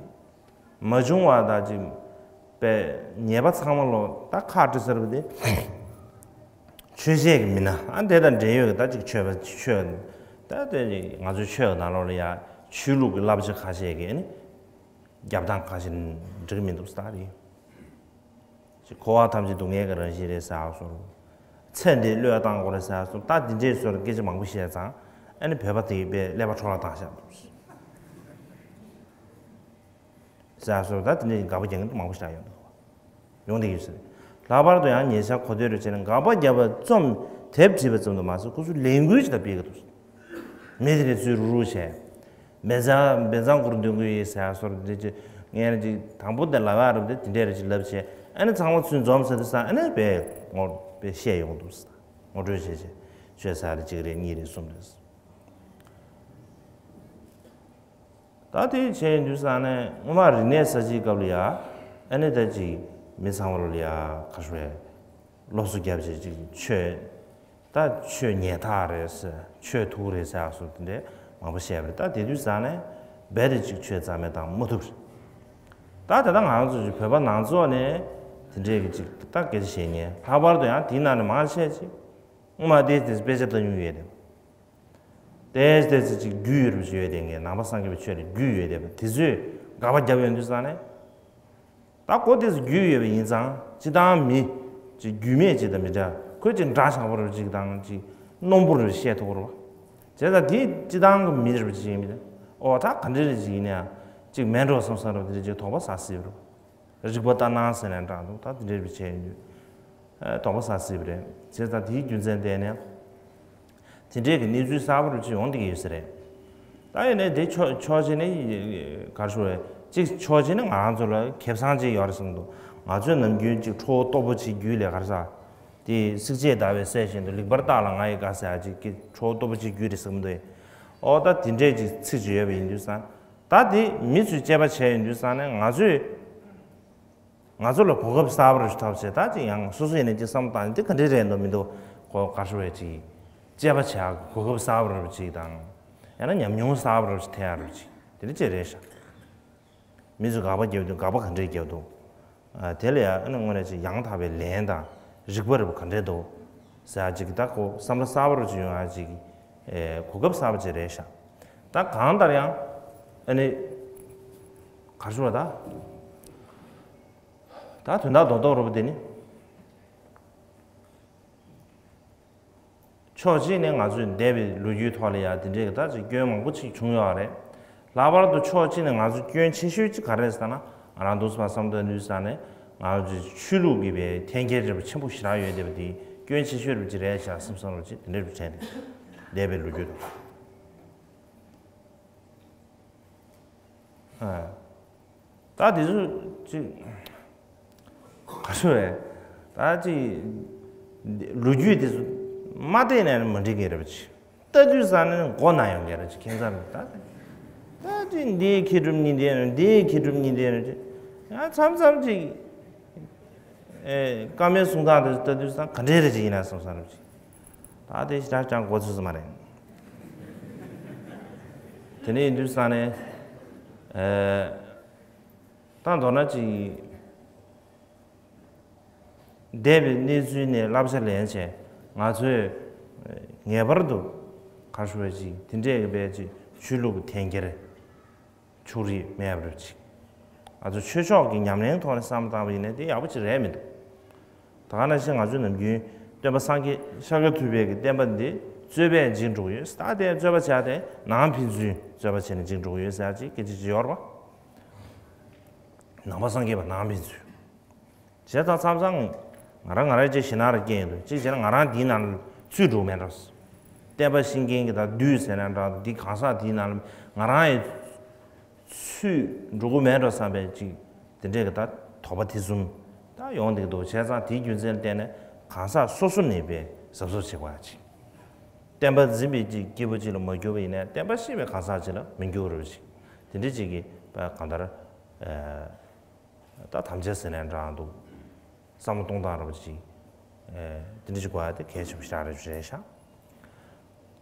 མ་བྱུང་བ་ད་ཅིག་པས་ཉེས་པ་ཚང་མ་ལོ་ད་ཁག་དཀྲི་ཟེར་བ་དེ་ཆོས་བྱེད་ཀྱི་མི་སྣ་ཨ་འདྲས་དང་འབྲེལ་ཡོད་ཀྱི་ད་ཅིག་ཆོས་པ་ཆོས་ད་དེ་ང་ཚོའི་ཆོས་ཀྱི་ནང་ལོགས་ལ་ཡ་ཆོས་ལུགས་ཀྱི་བསླབ་བྱ་ཁ་ཤས་ཀྱི་ཨ་ནི་རྒྱབ་སྟངས་ཁ་ཤས་འགྲིག་གི་མི་འདུག་ས་རེད། ཅིག་འཁོར་བ་ཐམས་ཅད་སྡུག་བསྔལ་གྱི་རང་བཞིན་རེད་ཟེར་བ་སོགས། ཚེ་འདི་བློས་བཏང་དགོས་རེད་ཟེར་བ་སོགས་ད་འདི་འདྲའི་སོགས་སྐད་ཆ་མང་པོ་བཤད་ཙང་ཨ་ནི་བོད་པ་དེ་པས་ཀླད་པ་འཕྲོ་བརླག་བཏང་བཞག་འདུག་ཟེར་བ་སོགས་ད་དེ་འདྲའི་དགག་པ་རྒྱག་མཁན་མང་པོ་ཞིག་ཡོང་འདུག་ཡོང་བསྡད་ཡོད་ཟེར། ལྷག་པར་དུ་ཡང་ཉེ་ཆར་གོ་ཐོས་རུ་བྱས་ནས་དགག་པ་བརྒྱབ་པ་རྩོམ་དེབ་བྲིས་པ་ཙམ་དུ་མ་ཟད་ཁོ་ཚོས་ལས་འགུལ་ཞིག་ད་སྤེལ་གི་འདུག་མི་དེ་འདྲ་ཚུར་རུ་རུ་བྱས། བན་ཚང་བན་ཚང་སྐོར་འདོན་གི་ཡོད་ཟེར་ཡ་སོར་འདི་ཅི་ངས་ཅིག་དང་པོ་དེ་ལབ་ཡ་རབས་དེ་དེ་འདྲས་རེ་ཅིག་ལབ་བྱས་ཨ་ནི་ཚང་མ་ཚུར་འཛོམས་ཟེར་དུས་སང་ཨ་ནི་བས་ངོ་བས་བཤད་ཡོང་འདུག་ངོ་སྤྲོད་བྱས་བྱས་ཆོས་ཟེར་རེ་གཅིག་རེ་གཉིས་རེ་གསུམ་རེ། ད་དེ་བྱས་ཡིན་དུས་ཙང་ནས་སྔོན་མ་རིག་གནས་གསར་བརྗེའི་སྐབས་ལ་ཡ། ཨ་ནི་ད་ཅིག་མི་ཚང་མ་ལ་ཡ་ག་རེ་ཟེར། སློབ་གསོ་རྒྱབ་བྱས་ཅིག་ཆོས། ད་ཆོས་ཉན་ཐག་རེད་ཟེར། ཆོས་ཐུག་རེད་ཟེར་ཡག་སོགས་དེ་འདྲའི་མང་པོ་བཤད་པ་རེད། ད་དེ་དུས་ཙང་ནས་རྦད་དེ་ཅིག་ཆོས་རྩ་མེད་བཏང་མ་ཐུབ་རེད། ད་དེ་ད་ང་རང་ཚོ་ཅིག་བོད་པ་ནང་ཚོགས་ནས་དེ་འདྲའི་གི་ཅིག་ད་སྐད་ཆ་བཤད་མཁན། ལྷག་པར་དུ་ཡང་དེའི་ནང་ནས་མང་ཆེ་ཅིག་སྔོན་མ་དེ་དེ་དཔེ་ཆ་ལྟ་མྱོང་ཡོད་དེ། ཏོག་ཙམ་ཅིག་རྒྱུས་ཡོད་པ་ཅིག་ཡོད་དེ། ངས་ནང་པ་སངས་རྒྱས་པའི་ཆོས་ལ་རྒྱུས་ཡོད་དེ། དེ་ཚོས་དགག་པ་བརྒྱབ་ཡོང་དུས་ཙང་ནས། ད་གོ་དེ་ཚོ་རྒྱུས་ཡོད་པ་ཡིན་ཙང་། སྤྱིར་བཏང་མི་ཅིག་རྒྱུས་མེད་ཅིག་དང་མི་འདྲ། ཁོས་ཅིག་འདྲ་ཆགས་པོ་རུ་ཅིག་དང་ཅིག་རྣོན་པོ་རུ་བཤད་ཐུབ་རུ། བྱས་ཙང་དེ་སྤྱིར་བཏང་གི་མི་རུ་ཅིག་ཡིན་མི་འདྲ། ཨོ་ད་ག་འདྲ་རེ་ཅིག་ཡིན་ན་ཡང་ཅིག་མེད་འགྲོ་བསམ་བསམ་རུ་དེ་རེ་ཅིག་དོགས་པ་ཟ་སྲིད་རུ། རིག་པ་ལྟར་སྣང་ཟེར་ནས་འདྲ་འདུག་ད་དེ་འདྲ་རུ་བྱས་ཡོང་དུས། དོགས་པ་ཟ་སྲིད་པ་རེད། བྱས་ཙང་དེའི་རྒྱུ་མཚན་བརྟེན་ནས། དེ་འདྲས་ཀྱི་གནས་ཚུལ་གསར་པ་རུ་ཅིག་ཡོང་བསྡད་ཀྱི་ཡོད་ས་རེད། ད་ཡིན་ནའི་དེ་ཕྱོགས་ཕྱོགས་གཅིག་ནས་ག་རེ་ཞུ་དགོས་རེད། གཅིག་ཕྱོགས་གཅིག་ནས་ང་རང་ཚོ་ལ་ཁེ་བཟང་ཅིག་ཡོད་རེད་བསམ་འདུག་ང་ཚོས་ནམ་རྒྱུན་ཅིག་ཁྲོ་བོ་སྟོབས་པོ་ཆེའི་རྒྱུད་ལས། ག་རེ་ཟ། དེ་བསྲེགས་བཅད་བརྡར་བའི་གསེར་བཞིན་དུ། ལེགས་པར་བརྟགས་ལ་ང་ཡི་དགའ་ཟེར་ཡག་ཅིག་གི་ཁྲོ་བོ་སྟོབས་པོ་ཆེའི་རྒྱུད་རེད་བསམ་འདུག་ཨོ་ད་དེ་འདྲས་ཅིག་ཚིག་ཅིག་ཡོད་པ་ཡིན་དུས་ཙང་། ད་དེ་མི་ཚོས་དཔྱད་པ་བྱས་ཡོང་དུས་ཙང་ནས་ང་ཚོས། ང་ཚོ་ལ་གོ་སྐབས་གསར་པ་རུ་ཐོབ་བྱས། ད་ཅིག་ཡང་སོ་སོ་ཡིན་ནའི་ཅིག་བསམ་བློ་བཏང་ནས་དེ་ག་འདྲ་རེད་འདུག་མི་འདུག་གོ་ག་རེ་ཞུ་དགོས་རེད། ཅིག་དཔྱད་པ་བྱེད་ཡག་གོ་སྐབས་གསར་པ་རུ་ཅིག་དང་། ཡང་ན་ཉམས་མྱོང་གསར་པ་རུ་ཅིག་ཐོན་ཡག་རུ་ཅིག་དེ་འདྲ་ཅིག་རེད་ཤག་མི་ཚོས་དགག་པ་བརྒྱབ་དུས་དགག་པ་ག་འདྲས་བརྒྱབ་འདུག་ཨ། དེ་ལ་ཡང་ཨ་ནི་དངོས་གནས་ཅིག་ཡང་དག་པའི་ལན་དང་རིགས་པ་རེ་བ་ག་འདྲས་འདུག་ཟེར་ཡག་ཅིག་གི་ད་གོ་བསམ་བློ་གསར་པ་རུ་ཅིག་ཡོང་ཡག་ཅིག་གི་ཨེ་གོ་སྐབས་གསར་པ་ཅིག་རེད་ཤག་ད་གང་ལྟར་ཡང་ཨ་ནི་ག་རེ་ཞུ་བ་ད། ད་དོན་དག་རྡོག་རྡོག་རེད་པ། དེ་ནི་ཕྱོགས་གཅིག་ནས་ང་ཚོས་འདས་པའི་ལོ་རྒྱུས་ཐོག་ལ་ཡང་དེ་འདྲའི་གི་ད་ཅིག་སྐྱོན་མང་པོ་ཅིག་བྱུང་ཡོད་རེད། ལྷག་པར་དུ་ཕྱོགས་གཅིག་ནས་ང་ཚོ་སྐྱོན་ཆེ་ཤོས་ཅིག་ག་རེ་རེད་ཟེར་ན། ང་རང་འདུག་སེ་བསམ་བློ་བཏང་དུས་ཙང་ནས་ང་ཚོའི་ཆོས་ལུགས་ཀྱི་བའི་འཐེན་འཁྱེར་རེ་བ་ཆེན་པོ་ཞེ་དྲག་ཡོད་བསྡད་པ་དེ་སྐྱོན་ཆེ་ཤོས་རེད་པ་ཅིག་རེད་ཤག་བསམ་བསམ་རེ་བ་ཅིག་དེ་འདྲ་རེ་བ་དྲན་འདུག་འདས་པའི་ལོ་རྒྱུས་དང་། ཨ། ད་དེ་ཚོ་ཅིག་ག་རེ་རེད། ད་ཅིག་ལོ་རྒྱུས་དེ་ཚོ་མ་བལྟས་ན་མ་འགྲིག་གི་རེད་པ་ཅིག་ལྟ་དུས་ཙང་ནས་མགོ་ན་ཡོང་གི་རེད་ཅིག་ཁྱད་མཚར་རེད། ད་ད་ཅིག་འདིའི་མཁས་གྲུབ་གཉིས་ལྡན་རེད། འདིའི་མཁས་གྲུབ་གཉིས་ལྡན་རེད་ཅིག་ཡང་མཚམས་མཚམས་ཅིག་ཨེ། བཀའ་མའི་གསུང་སྟངས་དེ་ཚོ་ལྟ་དུས་ཙང་ག་འདྲས་རེད་ཅིག་ཡིན་ན་བསམ་བསམ་རེད་ཅིག་ད་དེ་ཞེ་དྲག་ཅང་གོ་ཚོད་ཙམ་མ་རེད། དེ་ནས་ཡིན་དུས་ཙང་ནས་ཨེ། ད་མདོར་ན་ཅིག་འདས་པའི་གནས་ཚུལ་ནས་བསླབ་བྱ་ལེན་བྱས། ང་ཚོས་ངེས་པར་དུ་ག་རེ་ཞུ་བ་ཅིག་དེ་འདྲས་ཀྱི་བས་ཅིག་ཆོས་ལུགས་ཀྱི་འཐེན་འཁྱེར་ཕྱོགས་རིས་མེད་པ་རེ་བ་ཅིག་ང་ཚོ་ཆོས་ཕྱོགས་ཀྱི་ཉམས་ལེན་ཐོག་ནས་བསམ་བློ་བཏང་བ་ཡིན་ན་དེ་ཡག་པོ་ཅིག་རེད་མི་འདུག་ད་ག་ནང་བཞིན་ང་ཚོས་ནམ་རྒྱུན་སྟོན་པ་སངས་རྒྱས་ཤཱཀྱ་ཐུབ་པའི་གི་བསྟན་པ་འདི་རྩོད་པས་འཇིག་འགྲོ་གི་ཡོད། ད་དེ་རྩོད་པ་བྱས་ཏེ་ནང་ཕན་ཚུན་རྩོད་པ་བྱས་ནས་འཇིག་འགྲོ་གི་ཡོད་ཟེར་ཡག་ཅིག་སྐད་ཆ་ཅིག་ཡོད་རེད་པ། ནང་པ་སངས་རྒྱས་པ་ནང་ཕན་ཚུན། བྱས་ཙང་མཚམས་མཚམས་ང་རང་ང་རང་ཅིག་ཞེད་སྣང་རེ་སྐྱེ་ཡོང་དུས། གཅིག་བྱས་ན་ང་རང་འདིའི་ནང་ལ་ཚུད་འགྲོ་མེད་འགྲོ། བསྟན་པ་ཤེས་མཁན་གྱི་ད་བདུད་ཟེར་ན་འདྲ། འདི་གང་ཟག་འདིའི་ནང་ལ་ང་རང་ཡང་ཚུད་འགྲོ་གི་མེད་འགྲོ་བསམ་པའི་ཅིག་དེ་འདྲས་ཀྱི་ད་དོགས་པ་དེ་ཚོ་ད་ཡོང་བསྡད་ཀྱི་འདུག་བྱས་ཙང་དེའི་རྒྱུ་མཚན་ལ་བརྟེན་ནས་གང་ཟག་སོ་སོ་ནས་པའི་གཟབ་གཟབ་བྱེད་དགོས་ཡ་ཅིག་བསྟན་པ་འཛིན་པའི་ཅིག་སྐྱེས་བུ་ཅིག་ལ་མ་གྱུར་པ་ཡིན་ན། བསྟན་པ་ཤེས་པའི་གང་ཟག་ཅིག་ལ་མི་འགྱུར་བ་རེད་ཅིག་དེ་འདྲས་ཅིག་གི་གང་ལྟར། ད་དམ་བཅའ་ཟེར་ནའང་འདྲ་འདུག་བསམ་བློ་གཏོང་སྟངས་རེད་པ་ཅིག་ཨེ། དེ་འདྲ་ཅིག་དགོས་ཡ་དེ་གལ་ཆེན་པོ་ཞེ་དྲག་རེད་རེད་ཤག་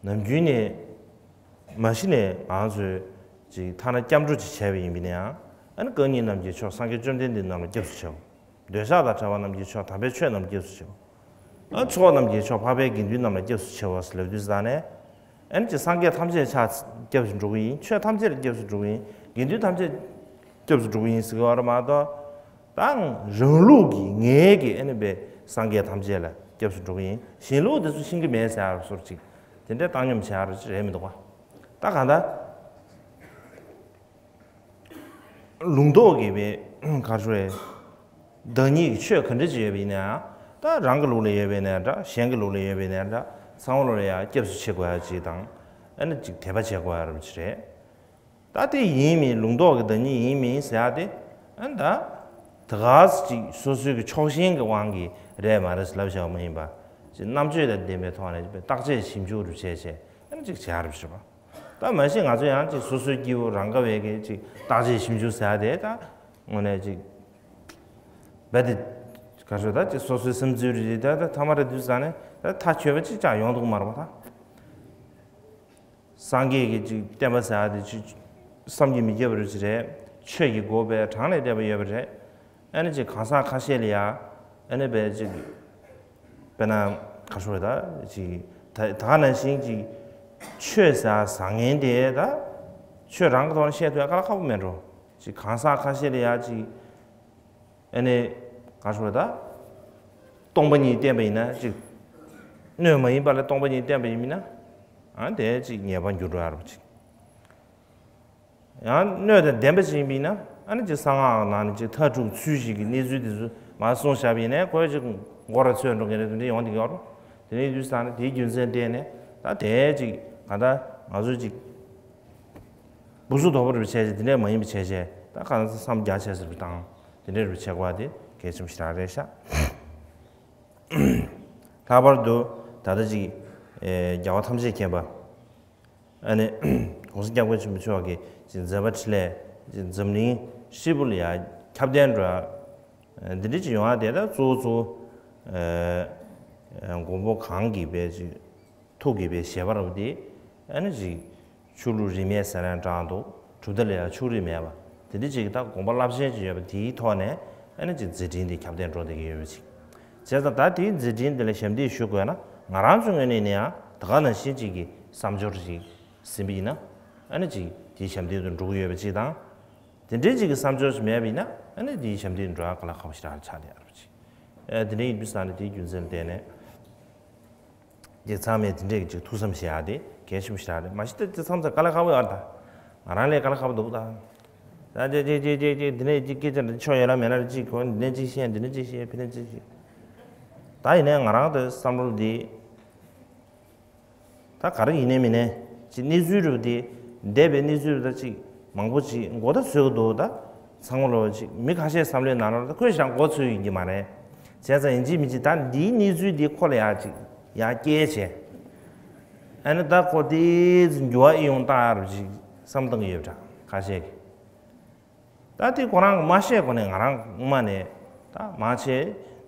ནམ་རྒྱུན་ནས་མ་གཞི་ནས་ང་ཚོས་ཅིག་ཐ་ན་སྐྱབས་འགྲོ་ཅིག་བྱས་པ་ཡིན་པ་ཡིན་ན་ཡང་། ཨ་ནི་རྐང་གཉིས་རྣམས་ཀྱི་མཆོག་སངས་རྒྱས་བཅོམ་ལྡན་འདས་རྣམས་ལ་སྐྱབས་སུ་མཆིའོ། འདོད་ཆགས་དང་བྲལ་བ་རྣམས་ཀྱི་མཆོག་དམ་པའི་ཆོས་རྣམས་ལ་སྐྱབས་སུ་མཆིའོ། ཨ། ཚོགས་རྣམས་ཀྱི་མཆོག་འཕགས་པའི་དགེ་འདུན་རྣམས་ལ་སྐྱབས་སུ་མཆིའོ་ཟེར་ལབ་དུས་ཙང་ནས། ཨ་ནི་ཅིག་སངས་རྒྱས་ཐམས་ཅད་ཕྱག་སྐྱབས་སུ་འགྲོ་གི་ཡིན། ཆོས་ཐམས་ཅད་ལ་སྐྱབས་སུ་འགྲོ་གི་ཡིན། དགེ་འདུན་ཐམས་ཅད་སྐྱབས་སུ་འགྲོ་གི་ཡིན་ཟེར་གི་ཡོད་རེད་མ་གཏོགས། ད་རང་ལུགས་ཀྱི་ངེས་ཀྱི་ཨ་ནི་པའི་སངས་རྒྱས་ཐམས་ཅད་ལ་སྐྱབས་སུ་འགྲོ་གི་ཡིན། གཞན་ལུགས་དེ་ཚོ་ཤེས་ཀྱི་མེད་ཟེར་ཡག་སོར་ཅིག་དེ་འདྲའི་བཏང་སྙོམས་བྱེད་ཡག་རེད་མི་འདུག་ག་ད་གང་ལྟར། ལུང་རྟོགས་ཀྱི་བའི་ག་རེ་ཞུ་དགོས་རེད། བདག་ཉིད་ཀྱི་ཆོས་ག་འདྲ་ཅིག་ཡོད་པ་ཡིན་ན་ཡང་། ད་རང་གི་ལུགས་ལ་ཡོད་པ་ཡིན་ན་འདྲ། གཞན་གྱི་ལུགས་ལ་ཡོད་པ་ཡིན་ན་འདྲ། ཚང་མ་ལ་ཡང་སྐྱབས་སུ་མཆི་དགོས་ཡ་ཅིག་དང་། ཨ་ནི་ཅིག་དད་པ་བྱེད་དགོས་ཡ་རེད་པ་ཅིག་རེད། ད་དེ་ཡིན་མིན། ལུང་རྟོགས་ཀྱི་བདག་ཉིད་ཡིན་མིན་ཟེར་ཡ་དེ། ཨ་ནི་ད་དེ་ག་ཅིག་སོ་སོའི་གི་ཕྱོགས་ཞེན་གྱི་དབང་གིས་རེད་མ་རེད་ཟེར་ལབ་བྱ་བ་མ་ཡིན་པ། ཅིག་རྣམ་དཔྱོད་དང་ལྡན་པའི་ཐོག་ནས་བརྟག་དཔྱད་ཞིབ་འཇུག་རུ་བྱས་བྱས། ཨ་ནི་ཅིག་བྱེད་ཡ་རེད་པ་ཅིག་རེད་པ། ད་མ་གཞི་ང་ཚོ་ཡང་ཅིག་སོ་སོའི་སྐྱེ་བོ་རང་ག་བའི་གི་ཅིག་བརྟག་དཔྱད་ཞིབ་འཇུག་ཟེར་ཡ་དེ་ད་དངོས་གནས་ཅིག་རྦད་དེ་ག་ཚོད་ད་ཅིག་སོ་སོའི་སེམས་ཚོར་རེད། ད་ད་ཐ་མ་རེད་དུས་ཙང་ནས་ད་ཐག་ཆོད་པ་ཅིག་ཀྱང་ཡོང་འདུག་མ་རེད་པ། ད་སངས་རྒྱས་ཀྱི་ཅིག་བསྟན་པ་ཟེར་ཡ་དེ་ཅིག་བསམ་གྱིས་མི་ཁྱབ་པ་རེད་ཅིག་རེད། ཆོས་ཀྱི་སྒོ་དཔེ་གྲངས་ལས་འདས་པ་ཡོད་པ་རེད། ཨ་ནི་ཅིག་གང་ཟག་ཁ་ཤས་ལ་ཡ་ཨ་ནི་དཔེ་ཅིག་དཔེར་ན་ག་ཚོད་རེད། ད་ཅིག་ད་ད་ག་ནང་བཞིན་ཅིག་ཆོས་ཟེར་བཟང་ངན་དེ་ད་ཆོས་རང་གི་ཐོག་ནས་བཤད་ཐུབ་ཡ་དཀའ་ལས་ཁག་པོ་མེད་འགྲོ། ཅིག་གང་ཟག་ཁ་ཤས་ལ་ཡ་ཅིག་ཨ་ནི་ག་ཚོད་རེད། ད་སྟོང་པ་ཉིད་བསྟན་པ་ཡིན་ན་ཅིག་སྣོད་མ་ཡིན་པ་ལ་སྟོང་པ་ཉིད་བསྟན་པ་ཡིན་ན་ཨ་དེ་ཅིག་ཉེས་པར་འགྱུར་འགྲོ་ཡ་རེད་པ་ཅིག་ཡང་སྣོད་དང་ལྡན་པ་ཞིག་ཡིན་པ་ཡིན་ན་ཨ་ནི་ཅིག་གསང་སྔགས་ནང་ནས་ཅིག་མཐའ་དྲུག་ཚུལ་བཞི་གི་གནས་ཚུལ་དེ་ཚོ་མར་གསུངས་བཞག་པ་ཡིན་ནའི་ཁོས་ཅིག་མགོ་ར་ཚོས་འགྲོ་མཁན་རེད། དེ་འདྲ་ཡོང་བསྡད་ཀྱི་ཡོད་རེད། དེ་ནས་དུས་སང་ནས་དེའི་རྒྱུ་མཚན་བལྟས་ནས་ད་དེ་ཅིག་གང་ལྟར་ང་ཚོས་ཅིག་སྦུ་སུ་དོག་པོ་རེ་བྱས་བྱས་དེ་འདྲ་མ་ཡིན་པ་བྱས་བྱས་ད་གང་ལྟར་བསམ་རྒྱ་ཆེ་ས་རེ་བཏང་དེ་འདྲ་རེ་བྱེད་དགོས་པ་དེ་གལ་ཆེན་པོ་ཞེ་དྲག་རེད་ཤག་ལྷག་པར་དུ་ད་ལྟ་ཅིག་ཨེ་རྒྱལ་བ་ཐམས་ཅད་མཁྱེན་པ། ཨ་ནི་༸གོང་ས་༸སྐྱབས་མགོན་ཆེན་པོ་མཆོག་གིས་ཅིག་མཛད་པ་འཕྲིན་ལས་ཅིག་འཛམ་གླིང་ཧྲིལ་པོ་ལ་ཡ་ཁྱབ་གདལ་འགྲོ་ཡ་འདི་འདྲ་ཅིག་ཡོང་ཡ་དེ་ད་གཙོ་བོ་གཙོ་བོ་ཨ་མགོན་པོ་གང་གིས་པའི་ཅིག་ཐུགས་དགྱེས་པའི་བཞེད་པ་རབ་དེ་ཨ་ནི་ཅིག་ཆོས་ལུགས་རིས་མེད་ཟེར་ན་འདྲ་འདུག་གྲུབ་མཐའ་ལ་ཡང་ཕྱོགས་རིས་མེད་པ་དེ་འདྲ་ཅིག་ད་དགོངས་པ་རླབས་ཆེན་ཅིག་ཡོད་པ་དེའི་ཐོག་ནས་ཨ་ནི་ཅིག་མཛད་འཕྲིན་དེ་ཁྱབ་གདལ་འགྲོ་བསྡད་ཀྱི་ཡོད་པ་ཅིག་བྱས་ཙང་ད་དེའི་མཛད་འཕྲིན་དེ་ལ་ཞབས་འདེགས་ཞུ་དགོས་ན་ང་རང་ཚོའི་ངོས་ནས་ཡིན་ན་ཡང་ད་ག་ནང་བཞིན་ཅིག་གི་བསམ་སྦྱོར་ཅིག་ཟིན་པ་ཡིན་ན་ཨ་ནི་ཅིག་དེའི་ཞབས་འདེགས་དུ་འགྲོ་གི་ཡོད་པ་ཅིག་དང་། དེ་འདྲའི་ཅིག་གི་བསམ་སྦྱོར་ཅིག་མེད་པ་ཡིན་ན་ཨ་ནི་དེའི་ཞབས་འདེགས་འགྲོ་ཡ་དཀའ་ལས་ཁག་པོ་ཞེ་དྲག་ཆགས་བསྡད་ཡོད་རེད་ཅིག་ཨ་དེ་འདྲ་ཡིན་དུས་ཙང་ནས་དེའི་རྒྱུ་མཚན་ལ་བརྟེན་ནས། ཅིག་ཚང་མས་དེ་འདྲས་ཀྱི་ཅིག་ཐུགས་བསམ་བཞེས་ཡ་དེ་གལ་ཆེན་པོ་ཞིག་རེད། མ་གཞི་དེ་ཅིག་མཚམས་མཚམས་དཀའ་ལས་ཁག་པོ་ཡོད་རེད་ད། ང་རང་ལས་དཀའ་ལས་ཁག་པོ་འདུག་ད། ད་ཅིག་ཅིག་ཅིག་ཅིག་ཅིག་དེ་འདྲས་ཅིག་སྐད་ཆ་འདི་ཆོ་ཡོད་ལ་མེད་ལ་ཅིག་གོ་འདི་ནས་ཅིག་བཤད་འདི་ནས་ཅིག་བཤད་ཕི་ནས་ཅིག་བཤད། ད་ཡིན་ནའི་ང་རང་དེ་བསམ་བློ་འདི། ད་ག་རེ་ཡིན་ནའི་མིན་ནའི་ཅིག་གནས་ཚུལ་རེད་པ་དེ། འདས་པའི་གནས་ཚུལ་རེད་ད་ཅིག་མང་པོ་ཅིག་མགོ་ད་ཚོད་ཀྱི་འདུག་ད། ཚང་མ་ལོ་ཅིག་མི་ཁ་ཤས་བསམ་བློའི་ནང་ལོགས་ད་ཁོས་ཞང་མགོ་ཚོད་ཡིན་གྱི་མ་རེད། བྱས་ཙང་ཡིན་གཅིག་མིན་གཅིག་ད་འདིའི་གནས་ཚུལ་འདི་ཁོ་ལ་ཡག་ཅིག་ཡག་སྐྱེལ་བྱས། ཨ་ནི་ད་ཁོ་དེ་ཚོ་འགྱུར་བ་ཨེ་ཡོང་སྟངས་རུ་ཅིག་བསམ་བཏང་གི་ཡོད་པ་འདྲ་ཁ་ཤས་ཀྱིས། ད་དེ་ཁོ་རང་མ་བཤད་གོང་ནས་ང་རང་སྔོན་མ་ནས་ད་མང་ཆེ་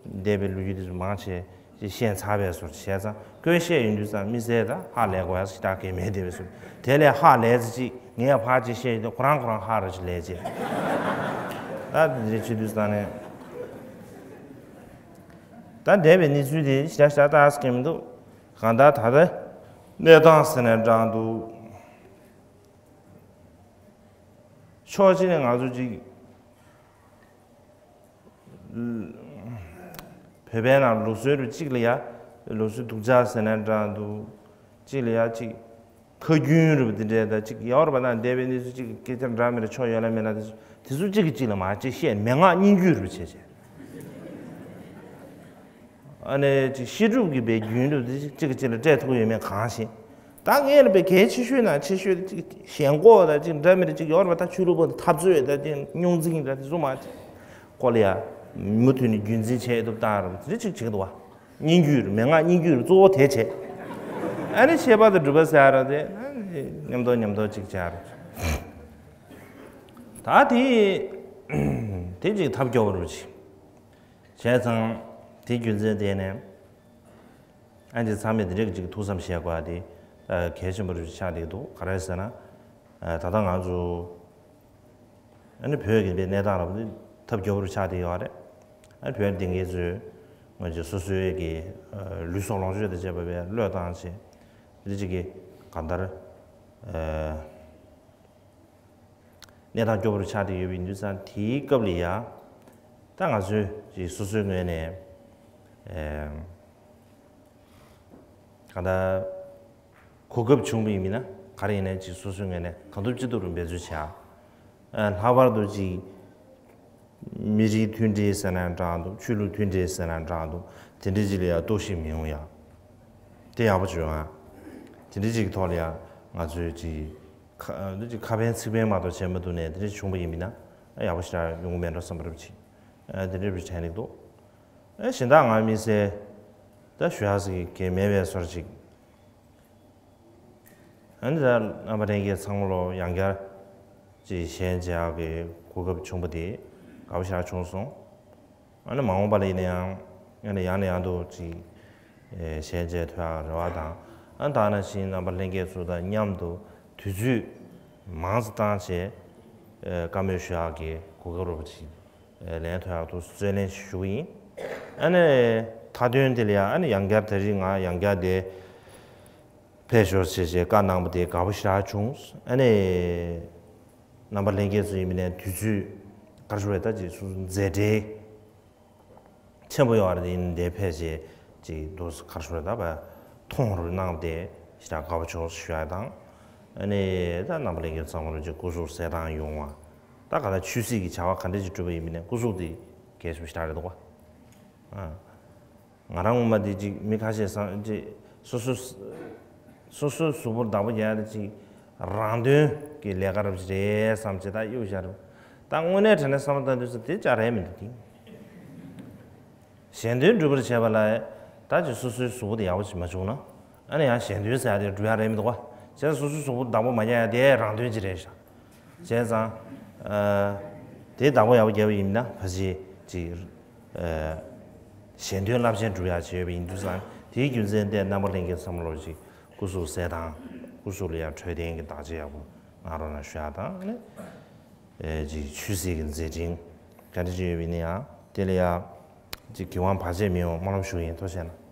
འདས་པའི་ལོ་རྒྱུས་དེ་ཚོ་མང་ཆེ་ཅིག་བཤད་ཚར་བའི་བཟོ་བྱས་ཙང་ཁོས་བཤད་ཡོང་དུས་ཙང་མི་སེར་ད་ཧ་ལས་དགོས་ཡ་ཞིག་ད་གས་མེད་དེ་བས་སོ། དེ་ལས་ཧ་ལས་ཚེ་ཅིག་ངས་ཕར་ཅིག་བཤད་ཡོང་དུས་ཁོ་རང་ཁོ་རང་ཧ་རུ་ཅིག་ལས་བྱས། ད་དེ་འདྲ་བྱེད་དུས་ཙང་ནས་ད་འདས་པའི་གནས་ཚུལ་དེ་ཤ་ཤ་ད་ཨ་སི་ཀེ་མི་འདུག་གང་ལྟར་ད་ལྟ་གནས་སྟངས་ཟེར་ནས་འདྲ་འདུག་ཕྱོགས་གཅིག་ནས་ང་ཚོ་ཅིག་བོད་པའི་ནང་ལུགས་སྲོལ་རུ་གཅིག་ལ་ཡ་ལུགས་སྲོལ་སྡུག་ཅག་ཟེར་ན་འདྲ་འདུག་གཅིག་ལ་ཡ་གཅིག་ཁ་རྒྱུན་རུ་འདི་འདྲའི་ད་ཅིག་ཡོད་རེད་པ། ན་འདས་པའི་གནས་ཚུལ་གཅིག་གི་སྐད་ཆ་འདྲ་མི་འདྲ་ཕྱོགས་ཡོད་ལ་མེད་ལ་དེ་ཚོ་གཅིག་གིས་གཅིག་ལ་མ་གཅིག་བཤད་མན་ངག་སྙན་བརྒྱུད་རུ་བྱས་བྱས། ཨ་ནི་ཅིག་བཤད་སྒྲུབ་ཀྱི་པའི་རྒྱུན་དུ་དེ་གཅིག་གིས་གཅིག་ལ་སྤྲད་ཐུབ་ཡོད་མེད་གང་ཤེས། ད་ངས་ལ་པའི་གལ་ཆེ་ཤོས་ན་ཆེ་ཤོས་དེ་གཅིག་ཞེན་ཁོག་དང་གཅིག་འདྲ་མི་འདྲ་གཅིག་ཡོད་རེད་པ། ད་ཆོས་ལུགས་པ་འཐབ་རྩོད་དང་གཅིག་རྙོག་འཛིང་དང་དེ་ཚོ་མ་གཅིག་ཁོ་ལ་ཡ་མུ་མཐུད་ནས་རྒྱུན་འཛིན་བྱས་ཐུབ་སྟངས་རེད་པ། དེ་འདྲ་གཅིག་བྱེད་ཀྱི་འདུག་བ། སྙན་བརྒྱུད་མན་ངག་སྙན་བརྒྱུད་གཙོ་བོ་དེ་བྱས། ཨ་ནི་བཤད་པ་དང་སྒྲུབ་པ་ཟེར་ཡ་ར་དེ་མཉམ་དུ་མཉམ་དུ་གཅིག་བྱས་རེད། ད་དེ་དེ་གཅིག་ཐབས་སྐྱོ་བོ་རུ་གཅིག་བྱས་ཙང་དེ་རྒྱུ་མཚན་དེ་ནས། ཨ་ནི་ཚང་མས་དེ་འདྲའི་ཅིག་ཐུགས་བསམ་བཞེས་དགོས་པ་དེ་གལ་ཆེན་པོ་རེད་ཆགས་བསྡད་འདུག་ག་རེ་ཟེར་ན། ད་ལྟ་ང་ཚོ་ཨ་ནི་བོད་ཀྱི་གནས་སྟངས་རབ་ཐབས་སྐྱོ་པོ་རུ་ཆགས་བསྡད་ཡོད་རེད། ཨ་ནི་བོད་བསྟན་མཁན་ཚོས་ང་ཚོ་སོ་སོའི་གི་ལུས་སྲོག་ལོངས་སྤྱོད་དང་བཅས་པ་བས་བློས་བཏང་བྱས་དེ་འདྲ་ཅིག་གི་གང་ལྟར། གནས་སྟངས་སྐྱོ་པོ་རུ་ཆགས་བསྡད་ཡོད་པ་ཡིན་དུས་ཙང་དེའི་སྐབས་ལ་ཡ། ད་ང་ཚོས་ཀྱི་སོ་སོའི་ངོས་ནས་ཨེ་གང་ལྟར་གོ་སྐབས་བྱུང་བ་ཡིན་ན་ག་རེ་ཡིན་ནའི་ཅིག་སོ་སོའི་ངོས་ནས་གང་ཐུབ་ཅི་ཐུབ་རུ་འབད་རྩོལ་བྱ། ཨེ་ལྷག་པར་དུ་ཅིག་མི་རིགས་མཐུན་སྒྲིལ་ཟེར་ན་འདྲ་འདུག་ཆོས་ལུགས་མཐུན་སྒྲིལ་ཟེར་ན་འདྲ་འདུག་དེ་འདྲའི་ཅིག་ལ་ཡ་གཏོར་བཤིག་མི་ཡོང་ཡ། དེ་ཡག་པོ་བྱུང་ཡ། དེ་འདྲའི་ཅིག་གི་ཐོག་ལ་ཡ་ང་ཚོས་ཅིག་ཁ་འདི་ཅིག་ཁ་ཕན་ཚིག་ཕན་མ་གཏོགས་བྱས་མ་འདུག་ནས་དེ་འདྲ་བྱུང་བ་ཡིན་མིན་ན་ཡག་པོ་ཞེ་དྲག་ཡོང་གི་མེད་འགྲོ་བསམ་པ་རེད་ཅིག་དེ་འདྲ་བྱས་ནས་འདུག་གཞན་དག་ང་མི་སེ་ད་ཞུ་ཡག་ཟིག་གི་མེད་པའི་སོར་ཅིག་ཨ་ནི་ད་རྣམ་པ་ལྷན་རྒྱས་ཚང་མ་ལོ་ཡང་བསྐྱར་ཅིག་ཞལ་མཇལ་ཡག་གི་གོ་སྐབས་བྱུང་བ་དེ་དགའ་པོ་ཞེ་དྲག་བྱུང་སོང་། ཨ་ནི་མ་འོངས་པ་ལ་ཡིན་ན་ཡང་ཨ་ནི་ཡང་ནས་ཡང་དུ་ཅིག་ཞལ་མཇལ་ཐུབ་ཡག་རེ་བ་དང་། ཨ་ནི་ད་ནང་བཞིན་རྣམ་པ་ལྷན་རྒྱས་ཚོ་དང་མཉམ་དུ་དུས་ཚོད་མང་ཙམ་བཏང་བྱས་བཀའ་མོལ་ཞུ་ཡག་གི་གོ་སྐབས་རོབ་ཅིག་ལེན་ཐུབ་ཡག་ཏུ་བརྩོན་ལེན་ཞུ་གི་ཡིན། ཨ་ནི་མཐའ་དོན་དེ་ལ་ཡང་ཨ་ནི་ཡང་བསྐྱར་ད་རིང་ང་ཡང་བསྐྱར་དེ་ཕེབས་ཤོག་ཅེས་བྱས་བཀའ་གནང་པ་དེ་དགའ་པོ་ཞེ་དྲག་བྱུང་། ཨ་ནི་རྣམ་པ་ལྷན་རྒྱས་ཚོ་ཡིན་མིན་ནས་དུས་ཚོད་ག་རེ་ཞུ་དགོས་རེད། ད་ཅིག་སོ་སོ་མཛད་བྲེལ་ཆེན་པོ་ཡོད་རེད། དེ་ཡིན་དེ་ཕེབས་བྱས་ཅིག་འདུག་ག་རེ་ཞུ་དགོས་རེད། ད་བ་མཐོང་རོགས་གནང་སྟེ་ཞེ་དྲག་དགའ་པོ་བྱུང་ཞུ་ཡག་དང་། ཨ་ནི་ད་རྣམ་པ་ལྷན་རྒྱས་ཚང་མ་ལ་ཅིག་སྐུ་གཟུགས་གསལ་ཐང་ཡོང་བ། ད་ག་ད་ཆོས་སྲིད་ཀྱི་བྱ་བ་ག་འདྲ་ཅིག་སྒྲུབ་པ་ཡིན་མིན་ནས་སྐུ་གཟུགས་དེ་གལ་ཆེན་པོ་ཞེ་དྲག་རེད་འདུག་ག་ཨ། ང་རང་ངོ་མ་དེ་ཅིག་མི་ཁ་ཤས་སང་ཅིག་སོ་སོ་སོ་སོའི་གཟུགས་པོར་བདག་པོ་རྒྱག་ཡ་དེ་ཅིག་རང་དོན་གྱི་ལས་ཀ་རབ་ཅིག་རེད་བསམ་ཅིག་ད་གཡུག་བཞག་རུ། ད་དངོས་གནས་དྲང་གནས་བསམ་བློ་བཏང་དུས་ཙམ་དེ་ཅག་རེད་མི་འདུག་གི། གཞན་དོན་སྒྲུབ་པར་བྱེད་པ་ལ་ད་ཅིག་སོ་སོའི་གཟུགས་པོ་དེ་ཡག་པོ་ཅིག་མ་བྱུང་ན་ཨ་ནི་ཡང་གཞན་དོན་ཟེར་ཡ་དེ་སྒྲུབ་ཡ་རེད་མི་འདུག་ག་བྱས་ཙང་སོ་སོའི་གཟུགས་པོ་བདག་པོ་མ་རྒྱག་ཡ་དེ་རང་དོན་ཅིག་རེད་ཤག་བྱས་ཙང་། དེ་བདག་པོ་ཡག་པོ་རྒྱབ་པ་ཡིན་ན་ཕལ་ཆེར་ཅིག་གཞན་དོན་རླབས་ཆེན་སྒྲུབ་ཡག་བྱས་པ་ཡིན་དུས་ཙང་དེའི་རྒྱུ་མཚན་དེ་རྣམ་པ་ལྷན་རྒྱས་བསམ་བློ་ཅིག་སྐུ་གཟུགས་གསལ་ཐང་སྐུ་གཟུགས་ལ་ཡང་འཕྲོད་བསྟེན་གྱི་བདག་གཅེས་ཡག་པོ་གནང་རོགས་གནང་ཞུ་ཡག་དང་ནི། ཅིག་ཆོས་སྲིད་ཀྱི་མཛད་འཕྲིན་ག་འདྲ་ཅིག་ཡོད་པ་ཡིན་ན་ཡང་དེ་ལ་ཡང་ཅིག་གི་དབང་བར་ཆད་མི་ཡོང་སྨོན་ལམ་ཞུ་གི་ཡིན། ཐུགས་རྗེ་གནང་།